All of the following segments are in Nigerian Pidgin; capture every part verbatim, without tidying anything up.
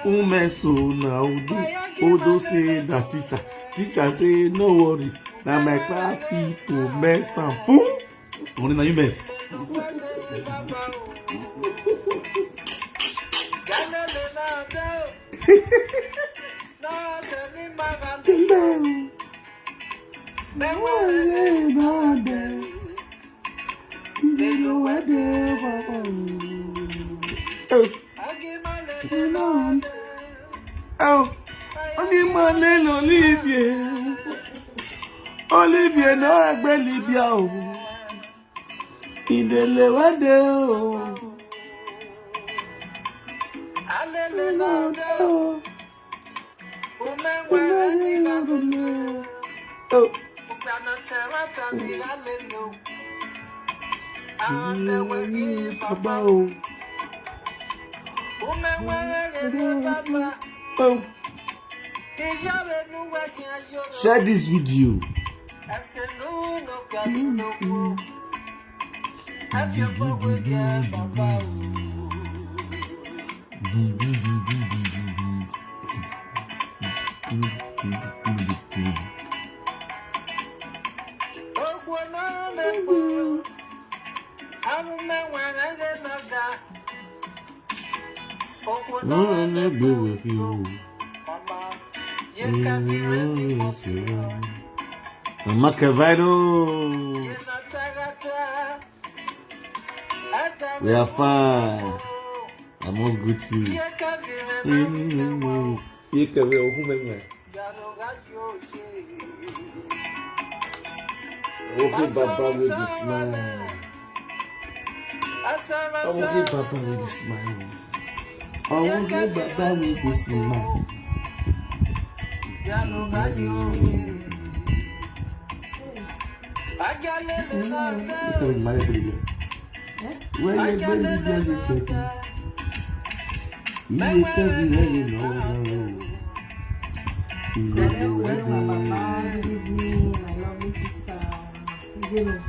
Ume so na odo, odo say na teacher. Teacher say no worry, na my class people mess am. Pum. Only na you mess. Oh, only man named Olivier. Olivier no egbe Libya o. Ìdèlè wẹ́dẹ̀ o. Alele na de o. Ume wẹ́dẹ̀ o. Bàbá o. Share this video. Mama Kevino. We are fine. I must greet you. Ye kẹfì ọkùn mẹ́rin. Okay, Baba with the smile. Okay, Baba with the smile. Okay, Baba with the smile. Where you been? Where you been? Iye tẹ́bi lẹ́yìn lọ́wọ́. Hello, hello, my mama. Good evening, my lovely sister. Good evening.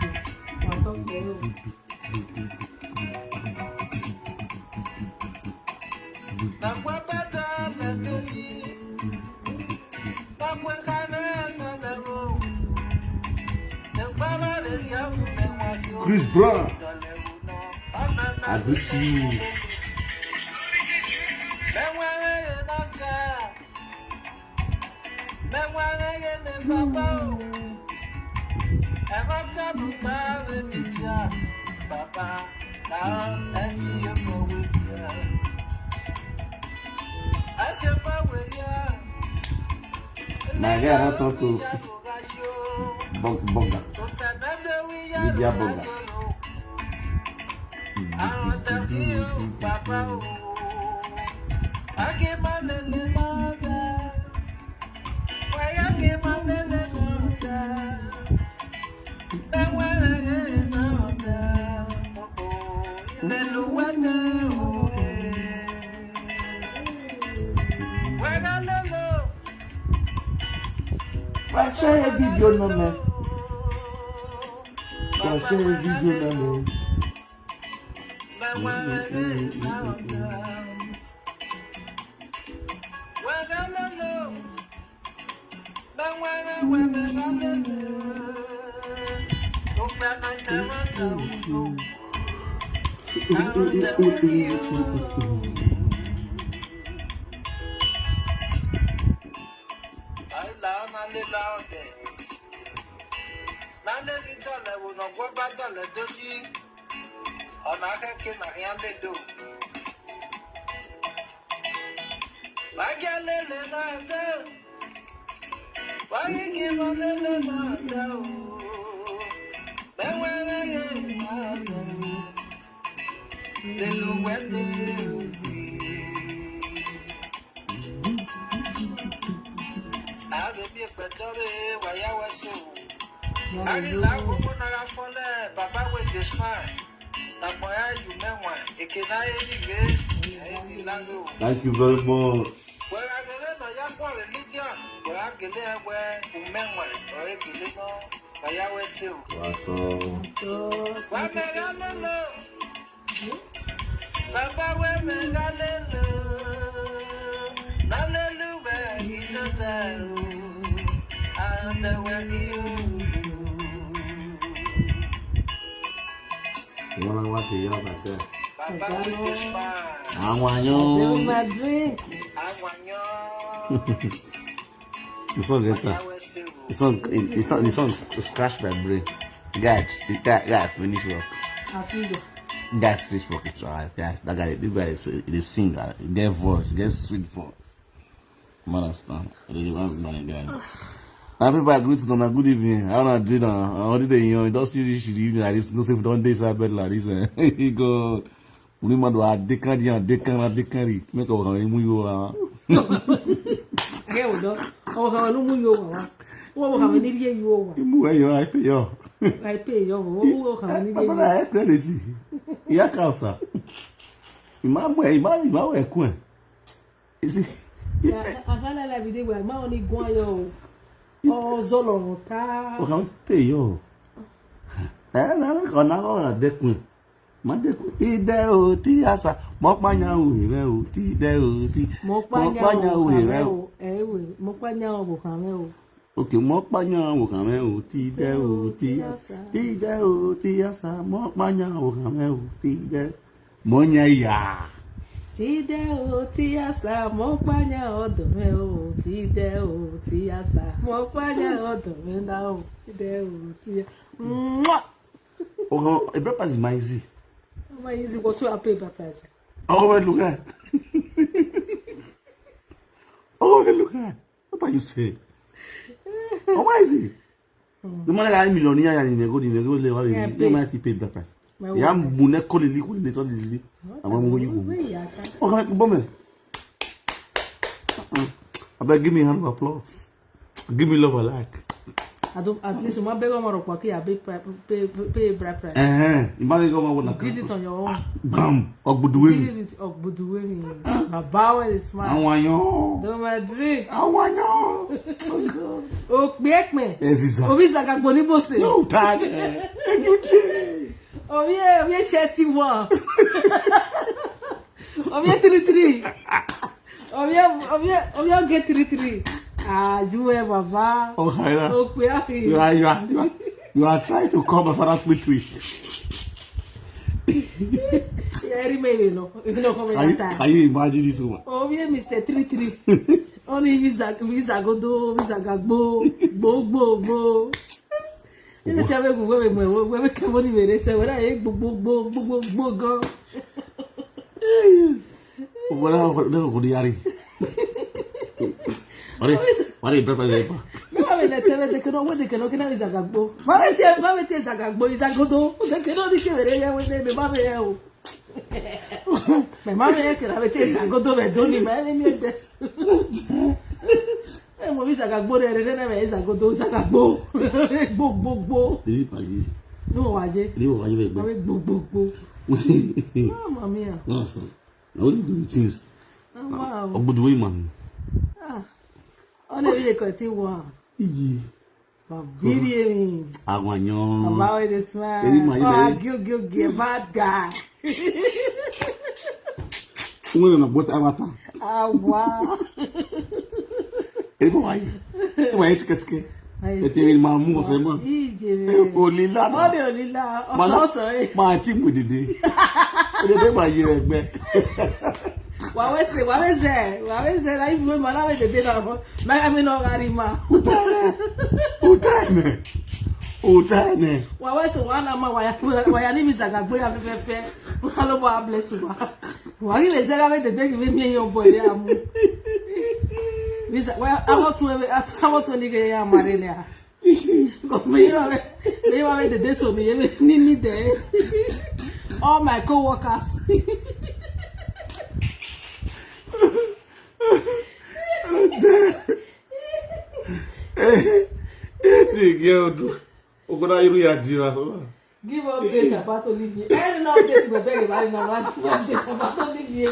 Chris Brown, I greet you. My guy, I talk to Bog- Boga. Media Boga. Wá share video náà mẹ́. Wá share video náà mẹ́. Nane ni dole wo no gwo ba dole doji. Ona ke ke na ya le do. Wa ge le le na de. Wa ge ge ma le le na de o. Be wa re ye na de. Le lu we de o. Ave mi ekpetɔ be waya wase o. Ari la gbogbo na la fɔ le baba we de sma. Na kpɔ ya yu me wa eke na ye ni ve. Thank you very much. Baba we me galelo, galelo we itata o, ande we iyo. Wọ́n wá kì í yá bàtà. Baba with the smile. Àwọn àyàn. Àti my drink. Àwọn àyàn. The song get am. The song, it, it, the song scratch my brain. Guys, the guy, guy finish work. Àfihàn. Guys finish work. It's alright, guys. That guy, this guy is, he dey sing. Uh, he get voice, he get sweet voice. You understand? He dey run money, guys. Now people agree to them. Good evening. How una dey now? I already dey young. You don see this shit. You know, this no say we don dey inside bed like this. Eh? You go. Only man do a dekan, dekan, dekan, dekan. Make our money move you around. Ẹ wò dán, ọmọ kan ló mú yóò wà wá. Wọ́n mọ̀ kàwé nílé yóò wà. Imú ẹ yọ, àìpé yọ. Àìpé yọ, wọ́n mú kàwé nílé yóò. Abala ẹ pẹ́ létí. Ìyá kan ọ̀sà. Ìmá mú ẹ, ìmá, ìmá wẹ̀ kú ẹ̀. Ìsì. Àfẹ́lẹ́ lẹ́bi dé wẹ̀, máa ní gún ayọ̀ o. Ọ̀zọ́ lọ̀rùn tá. Ọkàn pè yọ. Ẹ ẹ ọ̀nà ọ̀rọ̀ àdẹ́kùn. Má dẹ́kun. Ìdẹ́ o tí a sà, mọ́ pààyàn òwe rẹ o, tí ìdẹ́ o tí. Mo pààyàn òwe rẹ o. Ẹ wè, mo pààyàn òwe kan rẹ o. Òkè mọ́ pààyàn òwe kan rẹ o, tí ìdẹ́ o tí a sà. Tí ìdẹ́ o tí a sà, mọ́ pààyàn òwe kan rẹ o, tí ìdẹ́. Mọ́ yẹn yà. Tí ìdẹ́ o tí a sà, mọ́ pààyàn ọ̀dọ̀ rẹ o, tí ìdẹ́ o tí a sà, mọ́ pààyàn ọ̀dọ̀ rẹ náà o, tí ìdẹ́ o tí a. Mwah! Oh, a breakfast is my easy. My easy was so happy breakfast. Oh, look at. Oh, look at. What are you saying? Oh, why is it? The man like a millionaire and he go, he go, he might pay breakfast. Ya mune ko lili, ko lili, to lili. Àwọn ọmọ yìí kò. Ọkàn kò bọ́ mẹ́. Abeg, give me a hand of applause. Give me love I like. I don't, at least, my beg, my rock, I pay, pay, pay, pay bride price. Eh, you might go my one. Did it on your own. Bam, Ogbuduwe. Did it with Ogbuduwe. Baba, where is my. Àwọn yan. Do my drink. Àwọn yan. Oh God. Oh, gbé pẹ́. Yes, sir. Obi zaga gboni bose. No, tired. Obi, obi, Chelsea one. Obi three three. Obi, obi, obi get three three. Ah, you were Baba. Oh, hi there. Oh, you are, you are, you are, you are trying to call my father three three. Yeah, I remember, you know. You know, can you, can you imagine this woman? Obi, Mister three three. Only Mister Mister Godo, Mister Gagbo, Bo, Bo, Bo. You know, tell me, we, we, we, we, we, come on, we, they say, when I, bo, bo, bo, go. Wala ko, ne ko di yari. Wari, wari, berapa ya, Pak? No, I mean, tell me, they cannot, what they cannot, can I is a gagbo. Mama tell, mama tell is a gagbo, is a godo. They cannot, they can't, they, they, they, mama, yeah. Me mama, yeah, can I tell is a godo, me don't need, me, me, me. Eh, mo, is a gagbo, they, they, they, is a godo, is a gagbo. Bo, bo, bo. Did you buy it? No, waje. Did you buy it? Bo, bo, bo. Mama mia. No, sir. I only do the things. Mama. Ogbuduwe man. Ah. Only we continue one. Iyi. Babiri mi. Àwọn yan. Baba wey dey smile. Èyí mà yí Oh, bẹ́ẹ̀. Gio, gio, gio, bad guy. Wọ́n lè nà bọ́tà wá tán. Awa. Èyí mà wáyé. Èyí mà yé tíkẹ́tíkẹ́. Ètò ìrìn máa mú ọ̀sẹ̀ mọ́. Ìjì rẹ̀. Olila. Ọ̀dẹ̀ olila. Ọ̀sán ọ̀sán rẹ̀. Máa tí mo dìde. Ó dìde máa yí rẹ̀ gbẹ. Waweze, waweze, waweze, na ifu ma na we dede na mo. Na ya mi no gari ma. Utane. Utane. Utane. Waweze wana ma waya, waya ni mizaga gbe ya fefefe. Musalo bo bless wa. Wa ri le zega we dede ki we mi yo boy ya mu. Miza, wa, I want to, I want to ni ge ya mare le. Because me, you know, me, you know, me, the day so me, me, me, me there. All my co-workers. Eti girl do. Okoda iru ya dira so. Give update about Olivier. Any update we beg about him now. Give update about Olivier.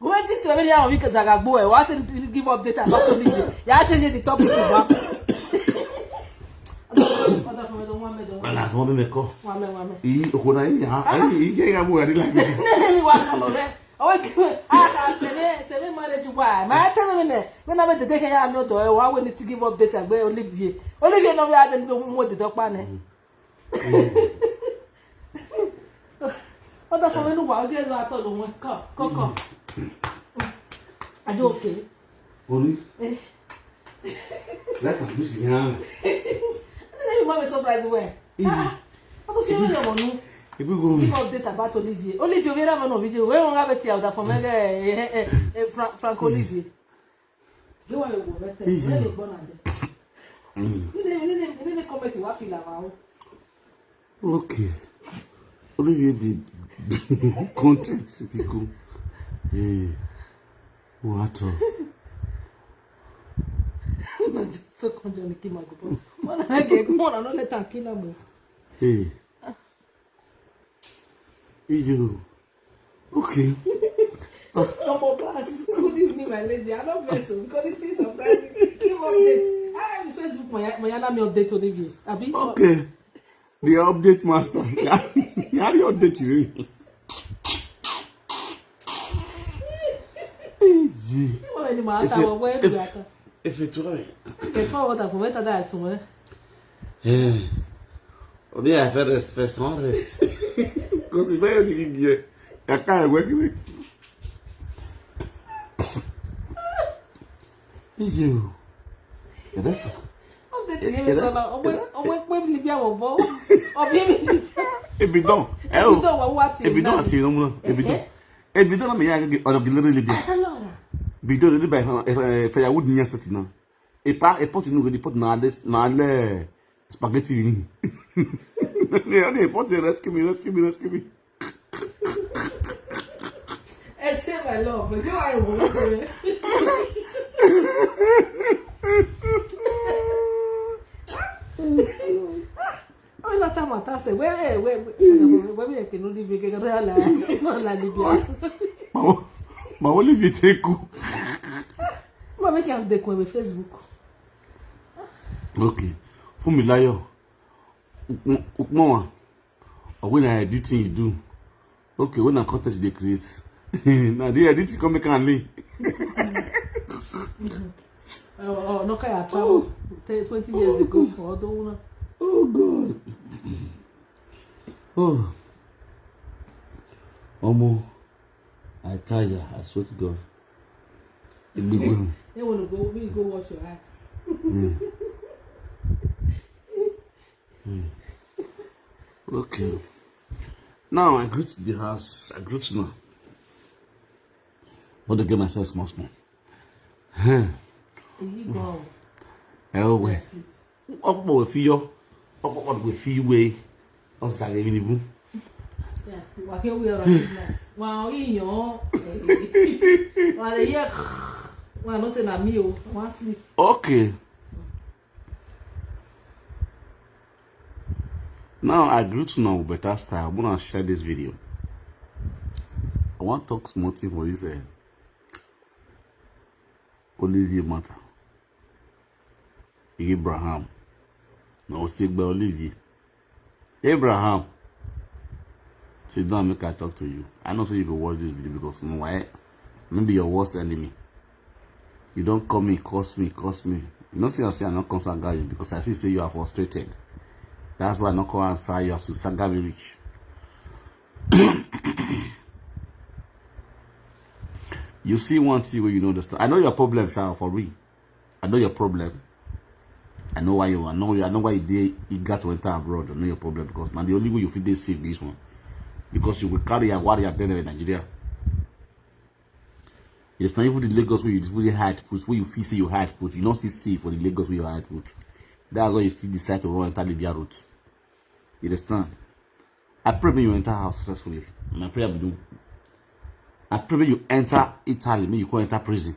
Go wait this way, ya we can zagagbo e. What to give update about to this? Ya change the topic ba. Ala, wọ́n bí mi kọ́. Wame, wame. Iyi okona iyi ha iyi iyi ya mu adi like. Ni wa sọ lọ bẹ. Ọwọ́ kí wọ́n a ka sẹ́mi sẹ́mi marriage wa. Ma tẹ́ mi nẹ. Mi na bẹ tètè kẹ́ ya mi ọ̀tọ̀ ẹ wa we need to give update agbe Olivier. Olivier no we ade ni mo tètè pa ne. Ọ̀dọ̀ fún mi ni wa oge lo atọ lo wọn kọ kọ kọ. Are you okay? Oni. Let's abuse him. Let me make a surprise where. Ah, I don't feel no money. Ibi go Give mi. Update about Olivier. Olivier, we have no video. We won't have it here for me. Eh, eh, eh, eh, Frank, Frank Olivier. You want to go better. Easy. Where you born and there? You didn't, you didn't, you didn't comment to what feel about. Okay. Olivier did content people. Hey. What? So come Johnny kill my good. One I get, one I don't let her kill her more. Hey. You. Okay. Come on, pass. Good evening, my lady. I don't vex o, because it is surprising. Give update. Ah, the Facebook, my my me update Olivier. Abi. Okay. The update master. How do you update you? Easy. Wọ́n ní màá ta wọ́n wẹ́ẹ́ bí ata. If it were. Kẹ̀kọ́ wọ́n ta fún mẹ́ta dáa sùn wẹ́ẹ́. Eh. Obi a fẹ́ rest first, one rest. Kò sí bẹ́ẹ̀ ni gígì ẹ̀. Kàkà ẹ̀ wẹ́kìrì. Iye o. Ẹ̀rẹ́ sọ. Update yẹn mi sọ náà. Ọmọ ọmọ ẹgbẹ́ mi níbi àwọ̀ bọ́. Ọbí mi níbi. Ebi dán. Ẹ o. Ebi dán wà wá tì Ebi dán náà. Àti irun náà. Ebi dán. Ebi dán náà mi yà gẹ́gẹ́ ọ̀dọ̀ gílẹ́rì lè bí. Hello. Ebi dán lè bá firewood ní ẹsẹ̀ tì náà. Ipa ipọ́tì inú rẹ̀ di pọ́tì náà lẹ́ náà lẹ́ spaghetti ni. Ní ọdún ipọ́tì rescue me, rescue me, rescue me. Ẹ ṣe my love. Ẹjọ́ wa ìwò ló ṣe. Wọ́n lọ tá màtá sẹ̀ wẹ́rẹ́ wẹ́rẹ́ wẹ́rẹ́ kì í ló dé fi gẹ́gẹ́ rẹ́ la la níbi. Màá wọ́n lè fi tẹ́ kú. Wọ́n mi kì í dẹkùn ẹ̀mí Facebook. Okay. Fúnmiláyọ̀. Ukmowa. Or when na editing you do. Okay, when na content you dey create. Na the editing come make am lean. Oh, oh, no kaya travel twenty years ago. Although una Oh God. Oh. Omo. I tire. I swear to God. Egbegbe. They want to go. We go wash your eye. Okay. Now I greet the house. I greet now. But I get myself small small. Huh. You go. Ẹ o wẹ̀. Ọ̀pọ̀ wẹ̀ fi yọ. Ọ̀pọ̀ wẹ̀ fi wẹ̀. Ọ̀sán àgbẹ̀ mi ni bú. Yes, wà á kí wíwẹ̀ ọ̀rọ̀ sí náà. Wà á yíyan. Wà á lè yẹ. Wà á lọ sí nà mí o. Wà á sleep. Okay. Now I greet una with better style. I wanna share this video. I want talk small thing for this uh, Olivier matter. Abraham. No, say by Olivier. Abraham. Sit down, make I talk to you. I know say you go watch this video because no why No be your worst enemy. You don call me, curse me, curse me. You know, see, I say I no come saga you because I see say you are frustrated. That's why I no come answer you as you saga me reach. You see one thing wey you no understand. I know your problem, sha, for real. I know your problem. I know why you, I know, I know why you dey eager to enter abroad. I know your problem because na the only way you fit dey safe this one. Because you go carry your warrior at the end of Nigeria. Yes, na even the Lagos wey you dey hide put, wey you feel say you hide put, you no still safe for the Lagos wey you hide put. That's why you still decide to run enter Libya route. You understand? I pray make you enter house successfully. My prayer be do. I pray make you enter Italy, make you come enter prison.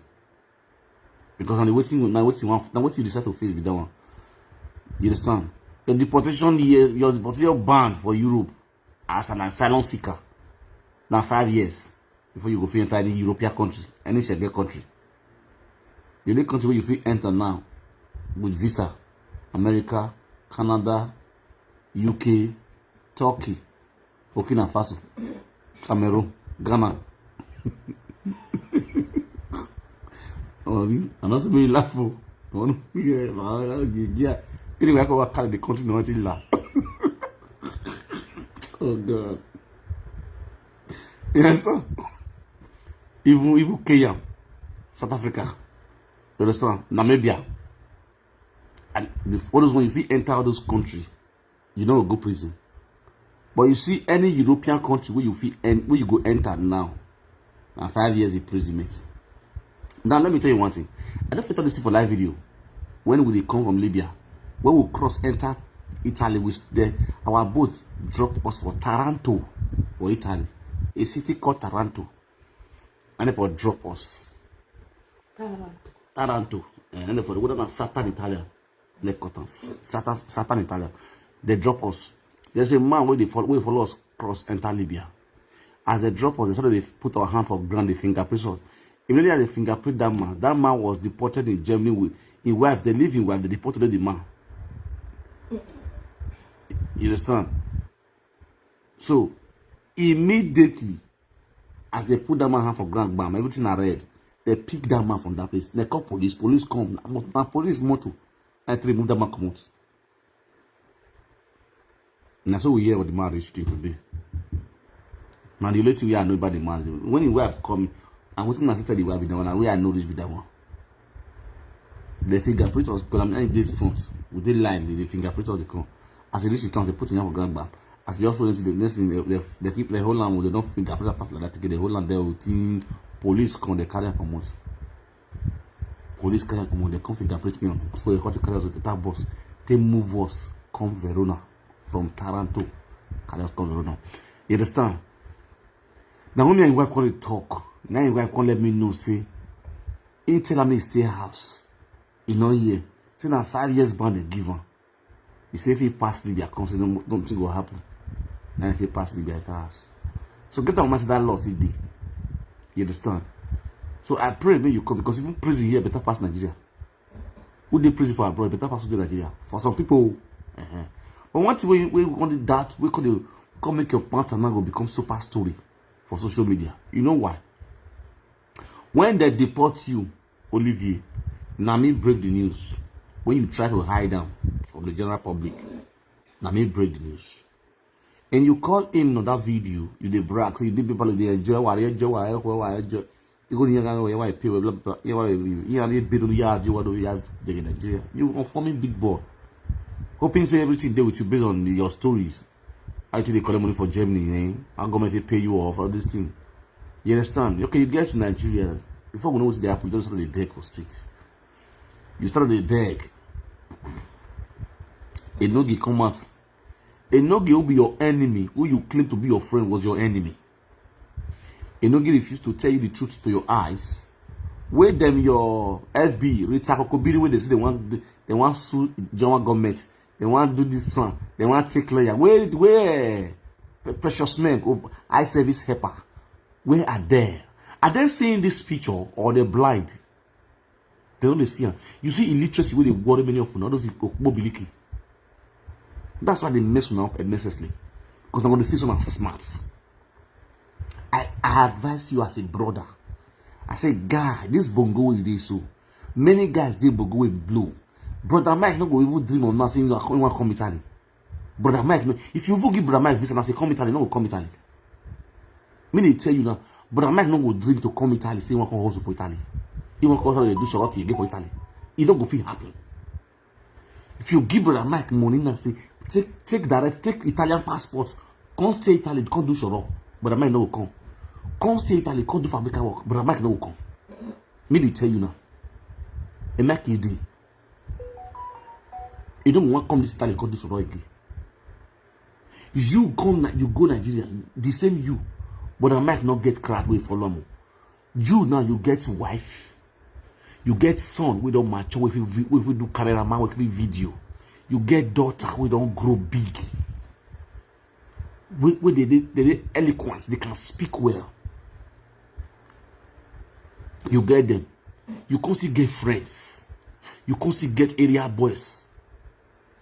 Because na the wetin, na wetin you want, na wetin you decide to face be that one. You understand? Your deportation year, your deportation ban for Europe as an asylum seeker na five years before you go fit enter any European country, any Schengen country. The only country wey you fit enter now with visa: America, Canada, U K, Turkey, Burkina Faso, Cameroon, Ghana. Orí, àná sì mi laugh o. Wọ́n ní kí ẹ máa ń gègé à. Kí ni ìwà kọ́ wa kálẹ̀ the country náà ti là? Oh God. Yes, sir. Even, even Kenya, South Africa, you understand? Namibia. And the, all those when you fit enter all those countries, you no go prison. But you see any European country where you fit en-, where you go enter now, na five years imprisonment. Now let me tell you one thing. I don't fit talk this thing for live video. When we dey come from Libya, when we cross enter Italy, we s-, the, our boat drop us for Taranto, for Italy, a city called Taranto, and they for drop us. Taranto. Taranto, eh, and they for the whether na Satan Italian, they cut us. Satan, Satan Italian, they drop us. There's a man where they follow, where follow us cross enter Libya. As they drop us, they started to put our hand for ground, they fingerprint us. Immediately as they fingerprint that man, that man was deported in Germany with his wife. They leave his wife, they deported the man. You understand? So immediately as they put that man hand for ground, bam, everything are red. They pick that man from that place. They call police. Police come. But na police motor. I three move that man come out. Na so we hear what the man reach till today. Now the only thing we know about the man, when his wife come, and wetin I say tell the wife be that one, we I know this be that one. They fingerprint us because I'm in this front. We dey line, they fingerprint us, they come. As he reach the town, they put him for ground back. As they also went to the next thing, they, they, they keep the whole land, they don't fingerprint that person like that again. The whole land there, till police come, they carry am comot. Police carry am comot, they come fingerprint me on. So they come to carry us with the bus. They move us, come Verona from Taranto. Carry us come Verona. You understand? Now when me and his wife come dey talk, now his wife come let me know say he tell me stay house. You know here, say na five years ban they give am. He say if he pass Libya, come say no, nothing go happen. Now if he pass Libya, enter house. So get on my that law still dey. You understand? So I pray make you come because even prison here better pass Nigeria. Who dey prison for abroad better pass who dey Nigeria. For some people, uh-huh. But one thing we we want that we could come make your matter now go become super story for social media. You know why? When they deport you, Olivier, na me break the news. When you try to hide am from the general public, na me break the news. And you call in on that video, you dey brag, say you dey people dey enjoy, why enjoy, why enjoy, why enjoy. You go to Nigeria, why pay, blah blah blah. You are a bit of yard, you are the yard in Nigeria. You are forming big boy, hoping say everything dey with you based on your stories. How you dey collect money for Germany, eh? How government dey pay you off, all this thing. You understand? Okay, you get to Nigeria. Before we know what dey happen, you just start to beg for street. You start to beg. Enogie come out. Enogie will be your enemy. Who you claim to be your friend was your enemy. Enogie refused to tell you the truth to your eyes. Where them your F B, Rita Kokobiri, where they say they want, they want sue German government. They want do this one. They want take lawyer. Where, where Precious Men, eye service helper? Where are they? Are they seeing this picture or they blind? They don't see am. You see illiteracy wey dey worry many of una, all those okpobiliki. That's why they mess una up unnecessarily. Because they're gonna feel so smart. I, I advise you as a brother. I say, guy, this bongo wey you dey so, many guys dey bongo wey blow. Brother Mike no go even dream of now saying you wan come Italy. Brother Mike, no, if you even give Brother Mike visa now say come Italy, no go come Italy. Me dey tell you now, Brother Mike no go dream to come Italy say he wan come hustle for Italy. He wan come hustle dey do shorty again for Italy. E no go fit happen. If you give Brother Mike money now, say take take direct, take Italian passport, come stay Italy, come do shoro. Brother Mike no go come. Come stay Italy, come do fabrica work. Brother Mike no go come. Me dey tell you now. E Mike e dey. You don't want come this Italy, come do shoro again. You come, you go Nigeria, the same you. But I might not get crowd wey follow am. You now, you get wife, you get son wey don mature, wey fit do cameraman, wey fit video. You get daughter wey don grow big, wey dey dey eloquent, they can speak well. You get them. You come still get friends. You come still get area boys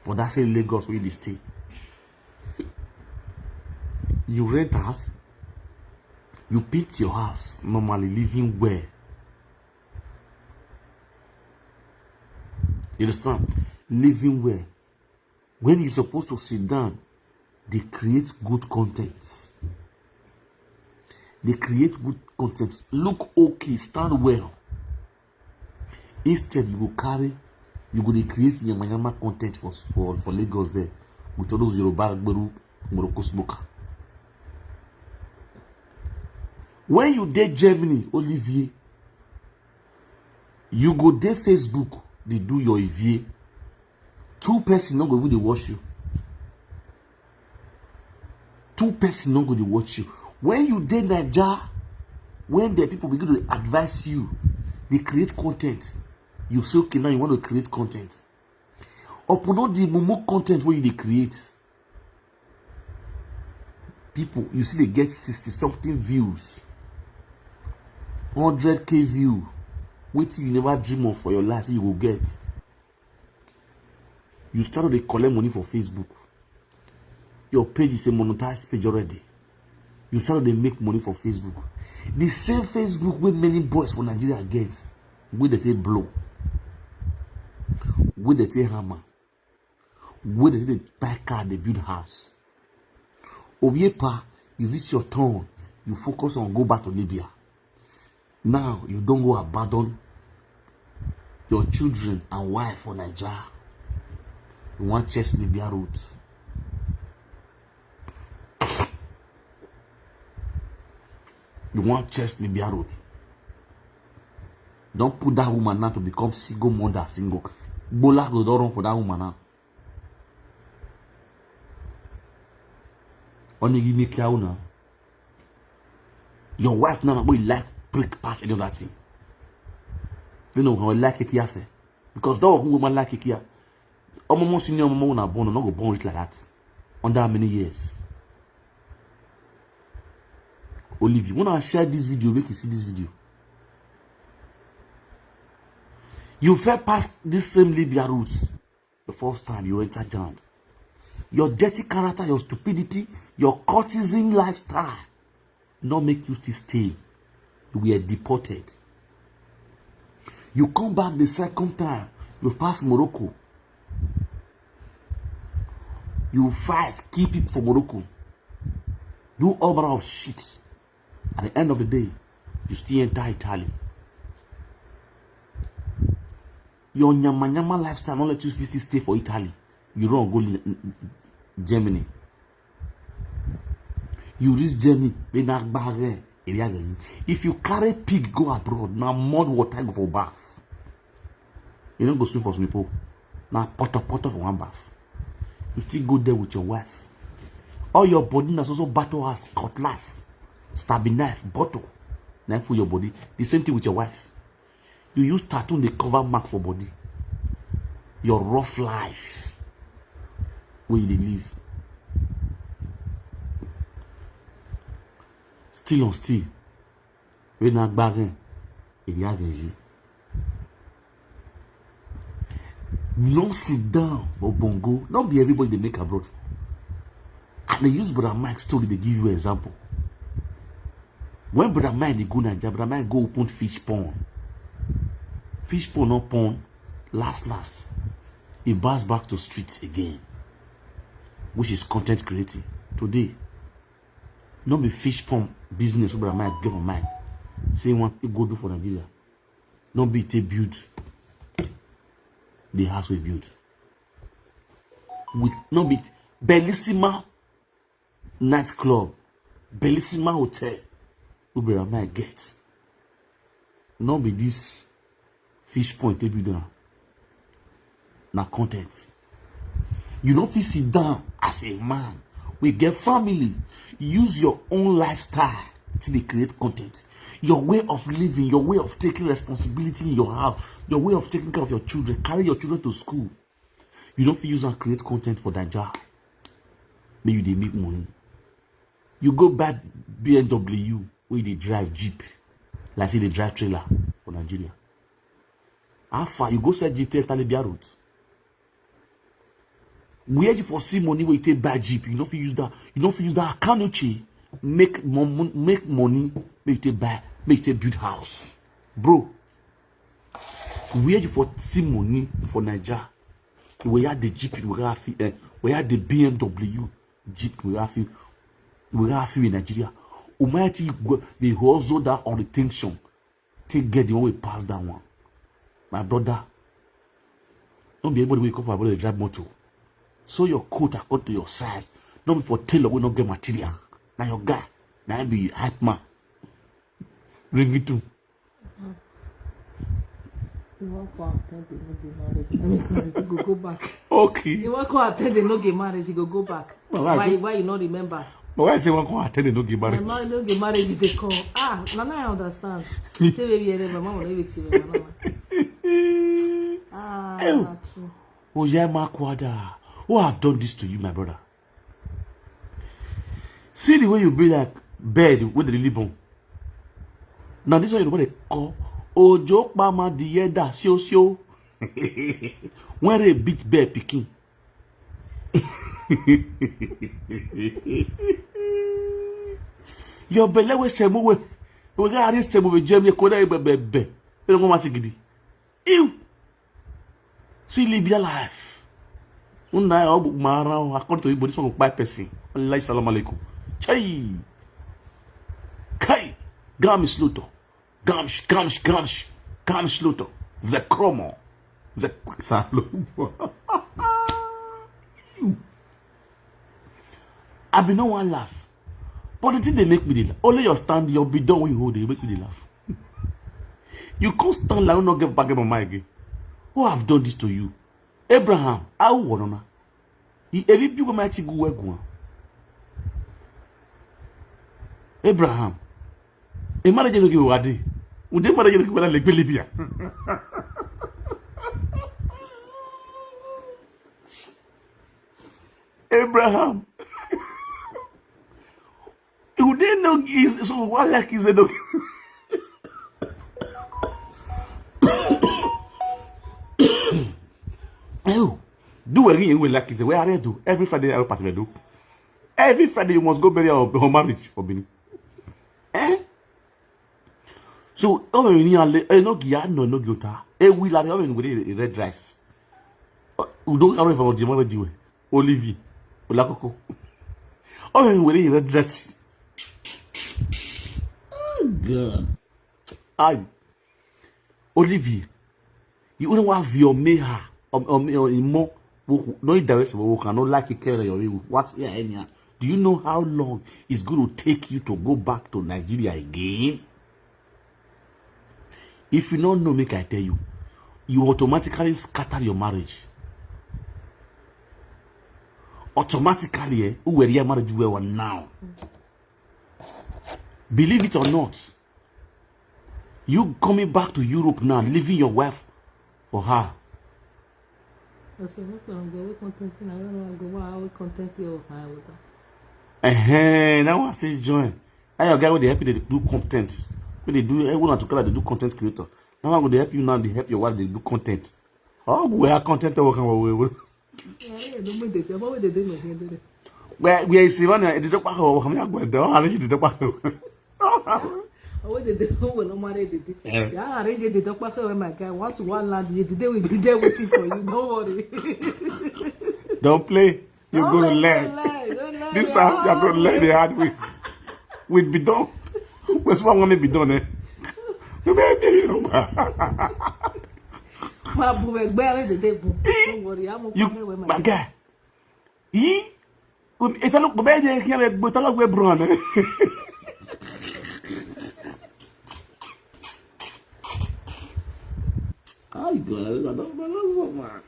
for that same Lagos where you dey stay. You rent house, you paint your house normally, living well. You understand? Living well. When you supposed to sit down, they create good content. They create good content. Look okay, stand well. Instead, you go carry, you go dey create yamayama content for for for Lagos there with all those Yoruba Agberu Morocco smoker. When you dey Germany, Olivier, you go dey Facebook, dey do your Ivie. Two person no go even dey watch you. Two person no go dey watch you. When you dey Naija, when the people begin to advise you, they create content. You say, okay, now you want to create content. Upon all the mumu content wey you dey create, people, you see, they get sixty something views, hundred K view. Wetin you never dream of for your life, say you go get. You start to dey collect money for Facebook. Your page is a monetized page already. You start to dey make money for Facebook. The same Facebook wey many boys for Nigeria get, wey dey take blow, wey dey take hammer, wey dey take dey buy car, dey build house. Obiepa, you reach your turn, you focus on go back to Libya. Now you don go abandon your children and wife for Naija. You wan chase Libya road. You wan chase Libya road. Don put that woman now to become single mother, single. Gbola go don run for that woman now. Only give me cow now. Your wife now, we like prick pass any other thing. You know how I like it, yes, because that woman like it here. Omo senior omo una born, no go born it like that. Under how many years? Olivier, when I share this video, make you see this video. You fair pass this same Libya route the first time you enter Jand. Your dirty character, your stupidity, your courtesan lifestyle, not make you fit stay. You were deported. You come back the second time, you pass Morocco. You fight, kill people for Morocco. Do all manner of shit. At the end of the day, you still enter Italy. Your nyama nyama lifestyle no let you fit stay for Italy. You run go Germany. You reach Germany, be na gbare area gani. If you carry pig go abroad, na mud water go for bath. You no go swim for swimming pool. Na poto poto for one bath. You still go there with your wife. All your body na so so battle axe, cutlass, stabbing knife, bottle. Na full your body. The same thing with your wife. You use tattoo dey cover mark for body. Your rough life wey you dey live. Still on still. Wey na gbaren. Eri agezi. No sit down for bongo. No be everybody dey make abroad. And they use Brother Mike story, they give you example. When Brother Mike dey go Naija, Brother Mike go open fish pond. Fish pond, not pond. Last, last, he bounce back to streets again, which is content creating. Today, no be fish pond business wey Brother Mike get for mind. Say he wan go do for Nigeria. No be take build the house we build. With no be Bellissima nightclub, Bellissima Hotel, wey Brother Mike get. No be this fish pond take build am. Na content. You no fit sit down as a man. We get family. Use your own lifestyle to dey create content. Your way of living, your way of taking responsibility in your house, your way of taking care of your children, carry your children to school. You no fit use and create content for Naija. Make you dey make money. You go buy B M W wey you dey drive, jeep, like say you dey drive trailer for Nigeria. How far you go sell jeep to enter Libya road? Where you for see money wey you take buy jeep? You no fit use that. You no fit use that Akanuche make mo- make money make you take buy, make you take build house, bro. Where you for see money for Naija? We had the jeep, we have eh, we had the B M W jeep, we have we have in Nigeria. Umaiti dey hustle that on the tension. Take get the one way past that one. My brother, don't be everybody wey come for my brother dey drive motor. So your coat according to your size. No be for tailor wey no get material. Na your guy, na him be hype man. Ring it too. You wan come attend the no get marriage. I mean, you go go back. Okay. You wan come attend the no get marriage, you go go back. Well, I Why? think- Why you no remember? But why say one come attend the no get My marriage? man no get marriage, they come. Ah, now I understand. Tell baby, my mama no even tell my mama. Ah, Ew. na true. Oya Makwada, who have done this to you, my brother? See the way you be like bird with the ribbon. Now this one you dey call Ojo Pama the Yeda Sio Sio. When they beat bird picking. Your belly was semu we. We got this semu we jam ye koda be be be. You don't want to get. Ew. See Libya life. Una ya obu mara according to Igbo, this one go kpai person. Allah salam alaikum. Chai. Kai. Gam is luto. Gamsh, gamsh, gamsh. Gam is luto. Zekromo. Zek Salomo. I be no one laugh. But the thing they make me dey laugh. Only your stand, your bidon wey you hold, they make me dey laugh. You can't stand like you not get back in my mind again. Who have done this to you? Abraham, how wanna? He every people mighty go work one. Abraham, a marriage no give wadi. Would they marriage no give wadi like Libya? Abraham. Would they no give so what like is a no? Oh, do a ring with like is a way I do. Every Friday I pass do. Every Friday you must go bury your, your marriage for Benin. Eh? So, oh, ni ale, eh, no gi ano, no gi ota. Eh, we la, oh, we dey red rice. Uh, we don't have for the marriage way. Olivi, Olakoko. Oh, we dey red rice. Oh God. Aye. Olivi, you don't have your meha. Um, um, um, imo. Wo no direct wo kan no like care your you. What here anyhow? Do you know how long it's going to take you to go back to Nigeria again? If you don't know, make I tell you, you automatically scatter your marriage. Automatically, eh, who were your marriage were now? Believe it or not, you coming back to Europe now, leaving your wife for her. I say, make una go wey content na, I don't know, go wa wey content here of my water. Ehen, now I say join. Now your guy wey dey help you dey do content. Wey dey do, eh, una together dey do content creator. Now I go dey help you now, dey help your wife dey do content. Oh, we are content work and we will. Yeah, yeah, don't make the, don't make the day my hand there. Where, where is Ivan? They don't pack over. Come here, go there. How did you don't pack over? Owo dey dey, owo no marry dey dey. Yeah. Yeah, arrange dey dey talk about my guy. Once you wan land, you dey, we dey there waiting for you. Don't worry. Don't play. You're Don't going to play, learn. don't lie, don't lie, This yeah. Time, you're going to learn the hard way. With bidon. What's wrong with bidon, eh? Ma bu me gbe arrange dey dey bu. Don't worry, I'm You, okay with my my guy. He? If I look bad, I can't go talk with Brown. Eh? Ay, God, I don't know, man.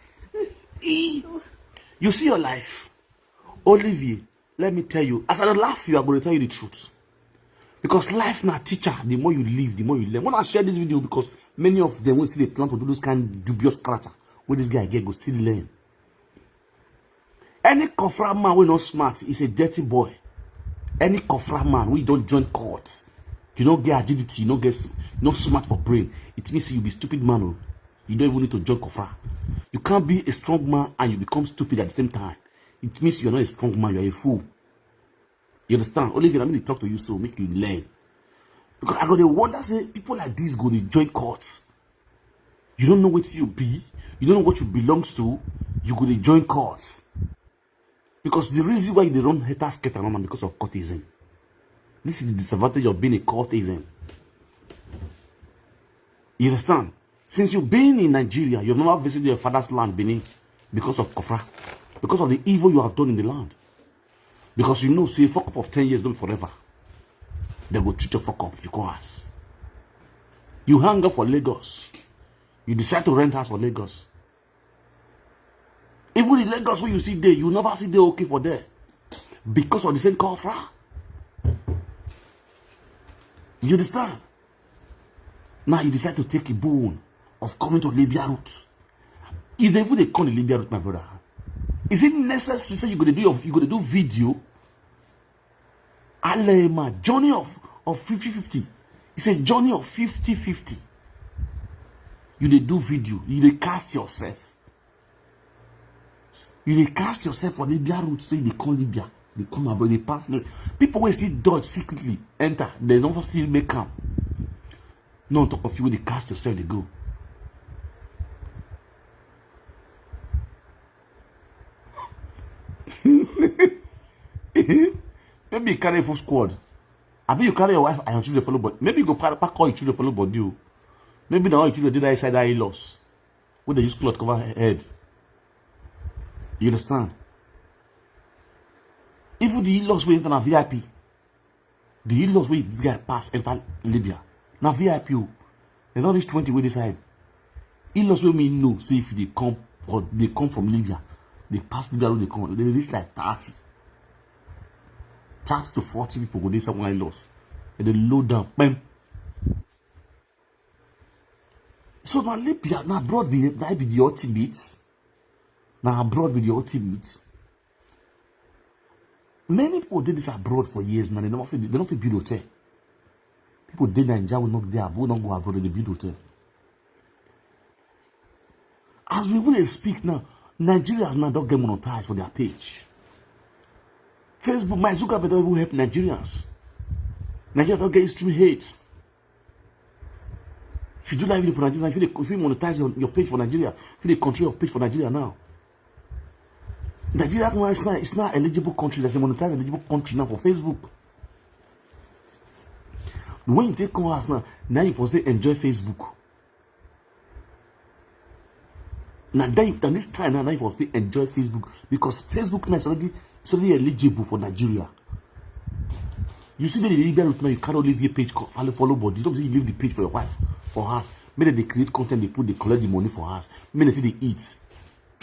Eh, you see your life, Olivier. Let me tell you, as I laugh, you are going to tell you the truth. Because life now, teacher, the more you live, the more you learn. When I share this video, because many of them will still dey plan to do this kind of dubious character where this guy get go still learn. Any cofra man wey no smart is a dirty boy. Any cofra man wey don join cult, you no get agility, you no get, you no smart for brain. It means you be stupid man. Oh. You don't even need to join cofra. You can't be a strong man and you become stupid at the same time. It means you're not a strong man, you're a fool. You understand? Olivier, let me talk to you so make you learn. Because I got to wonder, say, people like this go to join cults. You don't know what you be. You don't know what you belongs to. You go to join cults. Because the reason why they don't hate us get around because of cultism. This is the disadvantage of being a cultism. You understand? Since you've been in Nigeria, you've never visited your father's land, Benin, because of Kofra, because of the evil you have done in the land. Because you know, say, fuck up of ten years, not forever. They go treat your fuck up if you call us. You hang up for Lagos. You decide to rent house for Lagos. Even in Lagos, where you see there, you never see there okay for there. Because of the same Kofra. You understand? Now you decide to take a bone of coming to Libya route. You dey even dey come the Libya route, my brother. Is it necessary say you go to do your, you go to do video? Alema, journey of, of fifty fifty. It's a journey of fifty fifty. You dey do video, you dey cast yourself. You dey cast yourself for Libya route, say they come Libya, they come abroad, they pass. People wey still dodge secretly enter, they don't still make am. No talk of you wey dey cast yourself, they go. Maybe you carry a full squad. I mean, you carry your wife and your children follow, but maybe you go pack, pack all your children follow body. Oh. Maybe now all your children did that inside that loss. When they use cloth cover head. You understand? Even the in-laws wey enter na V I P. The in-laws wey this guy pass enter Libya. Na V I P o. They don't reach twenty wey this side. In-laws wey me know say if they come or they come from Libya, they pass Libya road, they come, they reach like thirty. Thirty to forty people go dey somewhere in-laws. And they load down. Bam. So now Libya, now abroad be, now be the ultimate. Now abroad be the ultimate. Many people did this abroad for years now. They don't feel, they don't feel build hotel. People did Nigeria will not there, will not go abroad, they build hotel. As we even dey speak now, Nigerians now don't get monetized for their page. Facebook, my Zuckerberg don't even help Nigerians. Nigeria don't get extreme hate. If you do live video for Nigeria, if you, dey- if you monetize your, your page for Nigeria, if you dey control your page for Nigeria now, Nigeria now is not, it's not eligible country. There's a monetized eligible country now for Facebook. When you take come house now, now you for still enjoy Facebook. Now then, and this time now, now you for still enjoy Facebook because Facebook now is already, it's already eligible for Nigeria. You see the Libya route now, you can't leave your page, co- follow, follow body. You don't say you leave the page for your wife, for us. Maybe they create content, they put, they collect the money for us. Maybe they eat.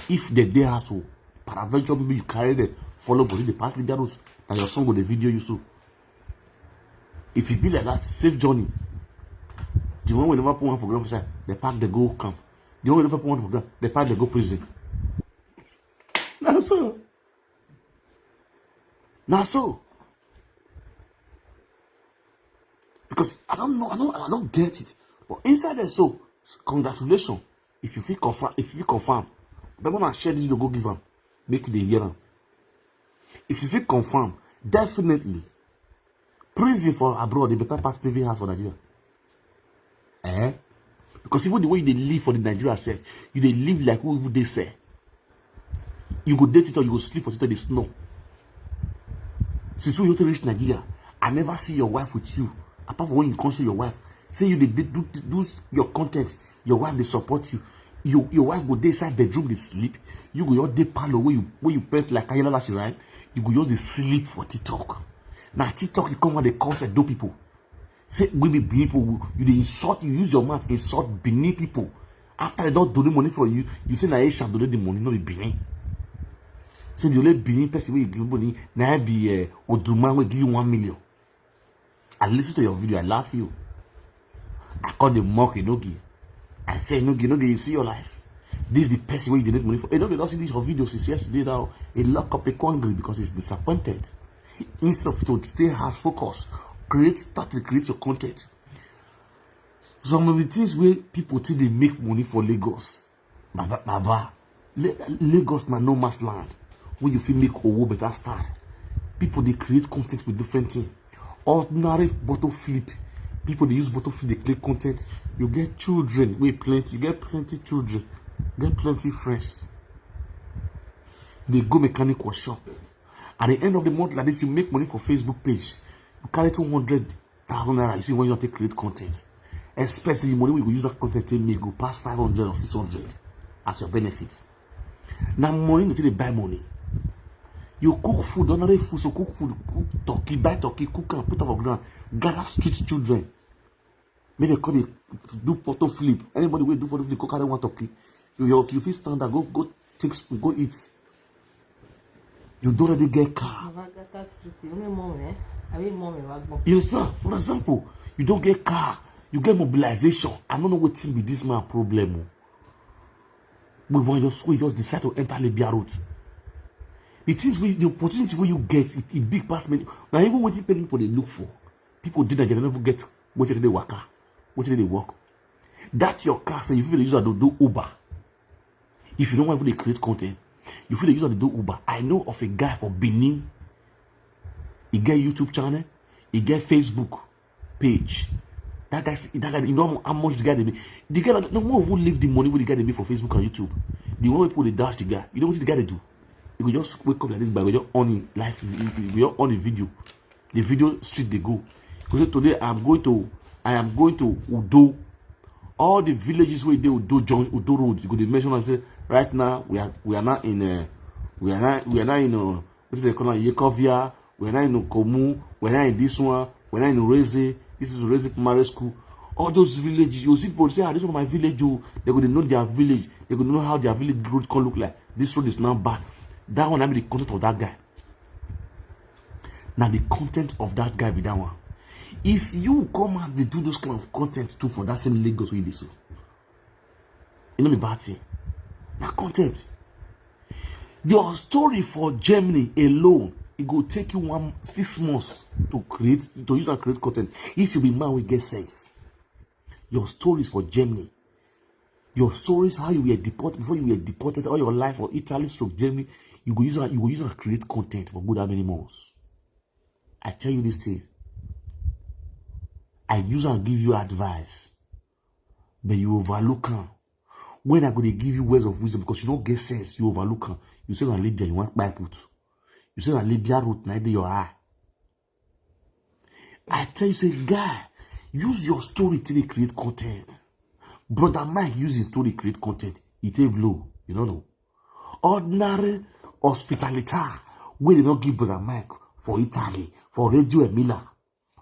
If they dey house, oh, peradventure, maybe you carry the follow body, they pass Libya route. Now your son go the video you so. If it be like that, safe journey. The one we never put one for ground for side, they pack the go camp. The one we never put one for ground, they pack the go prison. Now so. Now so. Because I don't know, I don't, I don't get it. But inside there, so congratulations. If you feel confirm, if you feel confirm, but when I share this, you go give am, make you dey hear am. If you feel confirm, definitely. Prison for abroad dey better pass privy house for Nigeria. Eh? Because even the way you dey live for the Nigeria sef, you dey live like who even dey sell. You go date it or you go sleep for it or dey snore. Since when you take reach Nigeria, I never see your wife with you. Apart from when you come see your wife, say you dey do, do, do your content, your wife dey support you. You, your wife go dey inside bedroom dey sleep. You go your day parlor where you where you paint like Ayala Lashirai. You go just dey sleep for TikTok. Now TikTok you come out dey cause Edo people. Say we be Benin people. You dey insult, you use your mouth insult Benin people. After they don't donate money for you, you say na Asia donate the money, no be Benin. Say the only Benin person wey give money na be uh, Oduma wey give you one million. I listen to your video, I laugh you. I call the mock Enogi. I say Enogi, Enogi, you see your life. This is the person wey you donate money for. Enogi don see this your video since yesterday now. He lock up a angry because he's disappointed. Instead of to stay hard focus, create start to create your content. Some of the things wey people think dey make money for Lagos, baba baba, Lagos na no man's land. Wey you fit make owo better style. People dey create content with different things. Ordinary bottle flip, people dey use bottle flip dey create content. You get children wey plenty, you get plenty children, get plenty friends. You dey go mechanic workshop. At the end of the month like this, you make money for Facebook page. You carry two hundred thousand naira, you see, when you take create content, expensive money wey you go use that content take make go pass five hundred or six hundred as your benefit. Na money dey take dey buy money. You cook food, ordinary food, so cook food, cook turkey, buy turkey, cook am, put am for ground, gather street children, make dem come dey do bottle flip. Anybody wey do bottle flip, go carry one turkey. You, you, you fit stand up, go go take spoon, go eat. You don already get car. You understand? For example, you don get car, you get mobilization. I no know wetin be this man problem o. We wan just we just decide to enter Libya road. The things wey the opportunity wey you get, it, it big pass many. Na even wetin people dey look for. People dey Nigeria no even get wetin dey waka, wetin dey work. That your car say you fit dey use am do do Uber. If you no wan even dey create content, you fit dey use am dey do Uber. I know of a guy for Benin. He get YouTube channel, he get Facebook page. That guy, that guy, you know how much the guy dey make? The guy, no one who leave the money wey the guy dey make for Facebook and YouTube. The one wey people dey dash the guy, you know wetin the guy dey do? He go just wake up like this, but he go just on him live, he go just on the video. The video street dey go. He go say, "Today I am going to, I am going to Udo." All the villages wey dey Udo junction, Udo road, you go dey mention am say, "Right now we are we are now in uh, we are now we are now in uh, wetin dem call am, Yekovia, we are now in Okomu, we are now in this one, we are now in Oreze, this is Oreze Primary School." All those villages, you see people say, "Ah, this one my village o." They go dey know their village, they go know how their village road come look like. This road is now bad. That one na be the content of that guy. Na the content of that guy be that one. If you come out dey do those kind of content too for that same Lagos wey you dey so, e no be bad thing. Na content. Your story for Germany alone, e go take you one six months to create, to use and create content. If you be man wey get sense, your stories for Germany, your stories how you were deported before you were deported, all your life for Italy stroke Germany, you go use am, you go use and create content for good how many months? I tell you this thing. I use and give you advice, but you overlook am. When I go dey give you words of wisdom because you no get sense, you overlook am. You say na Libya you wan kpai put. You say na Libya route na dey your eye. I tell you say, guy, use your story to dey create content. Brother Mike use his story create content. E take blow, you no know. Ordinary hospitality wey dey no give Brother Mike for Italy, for Radio Emila.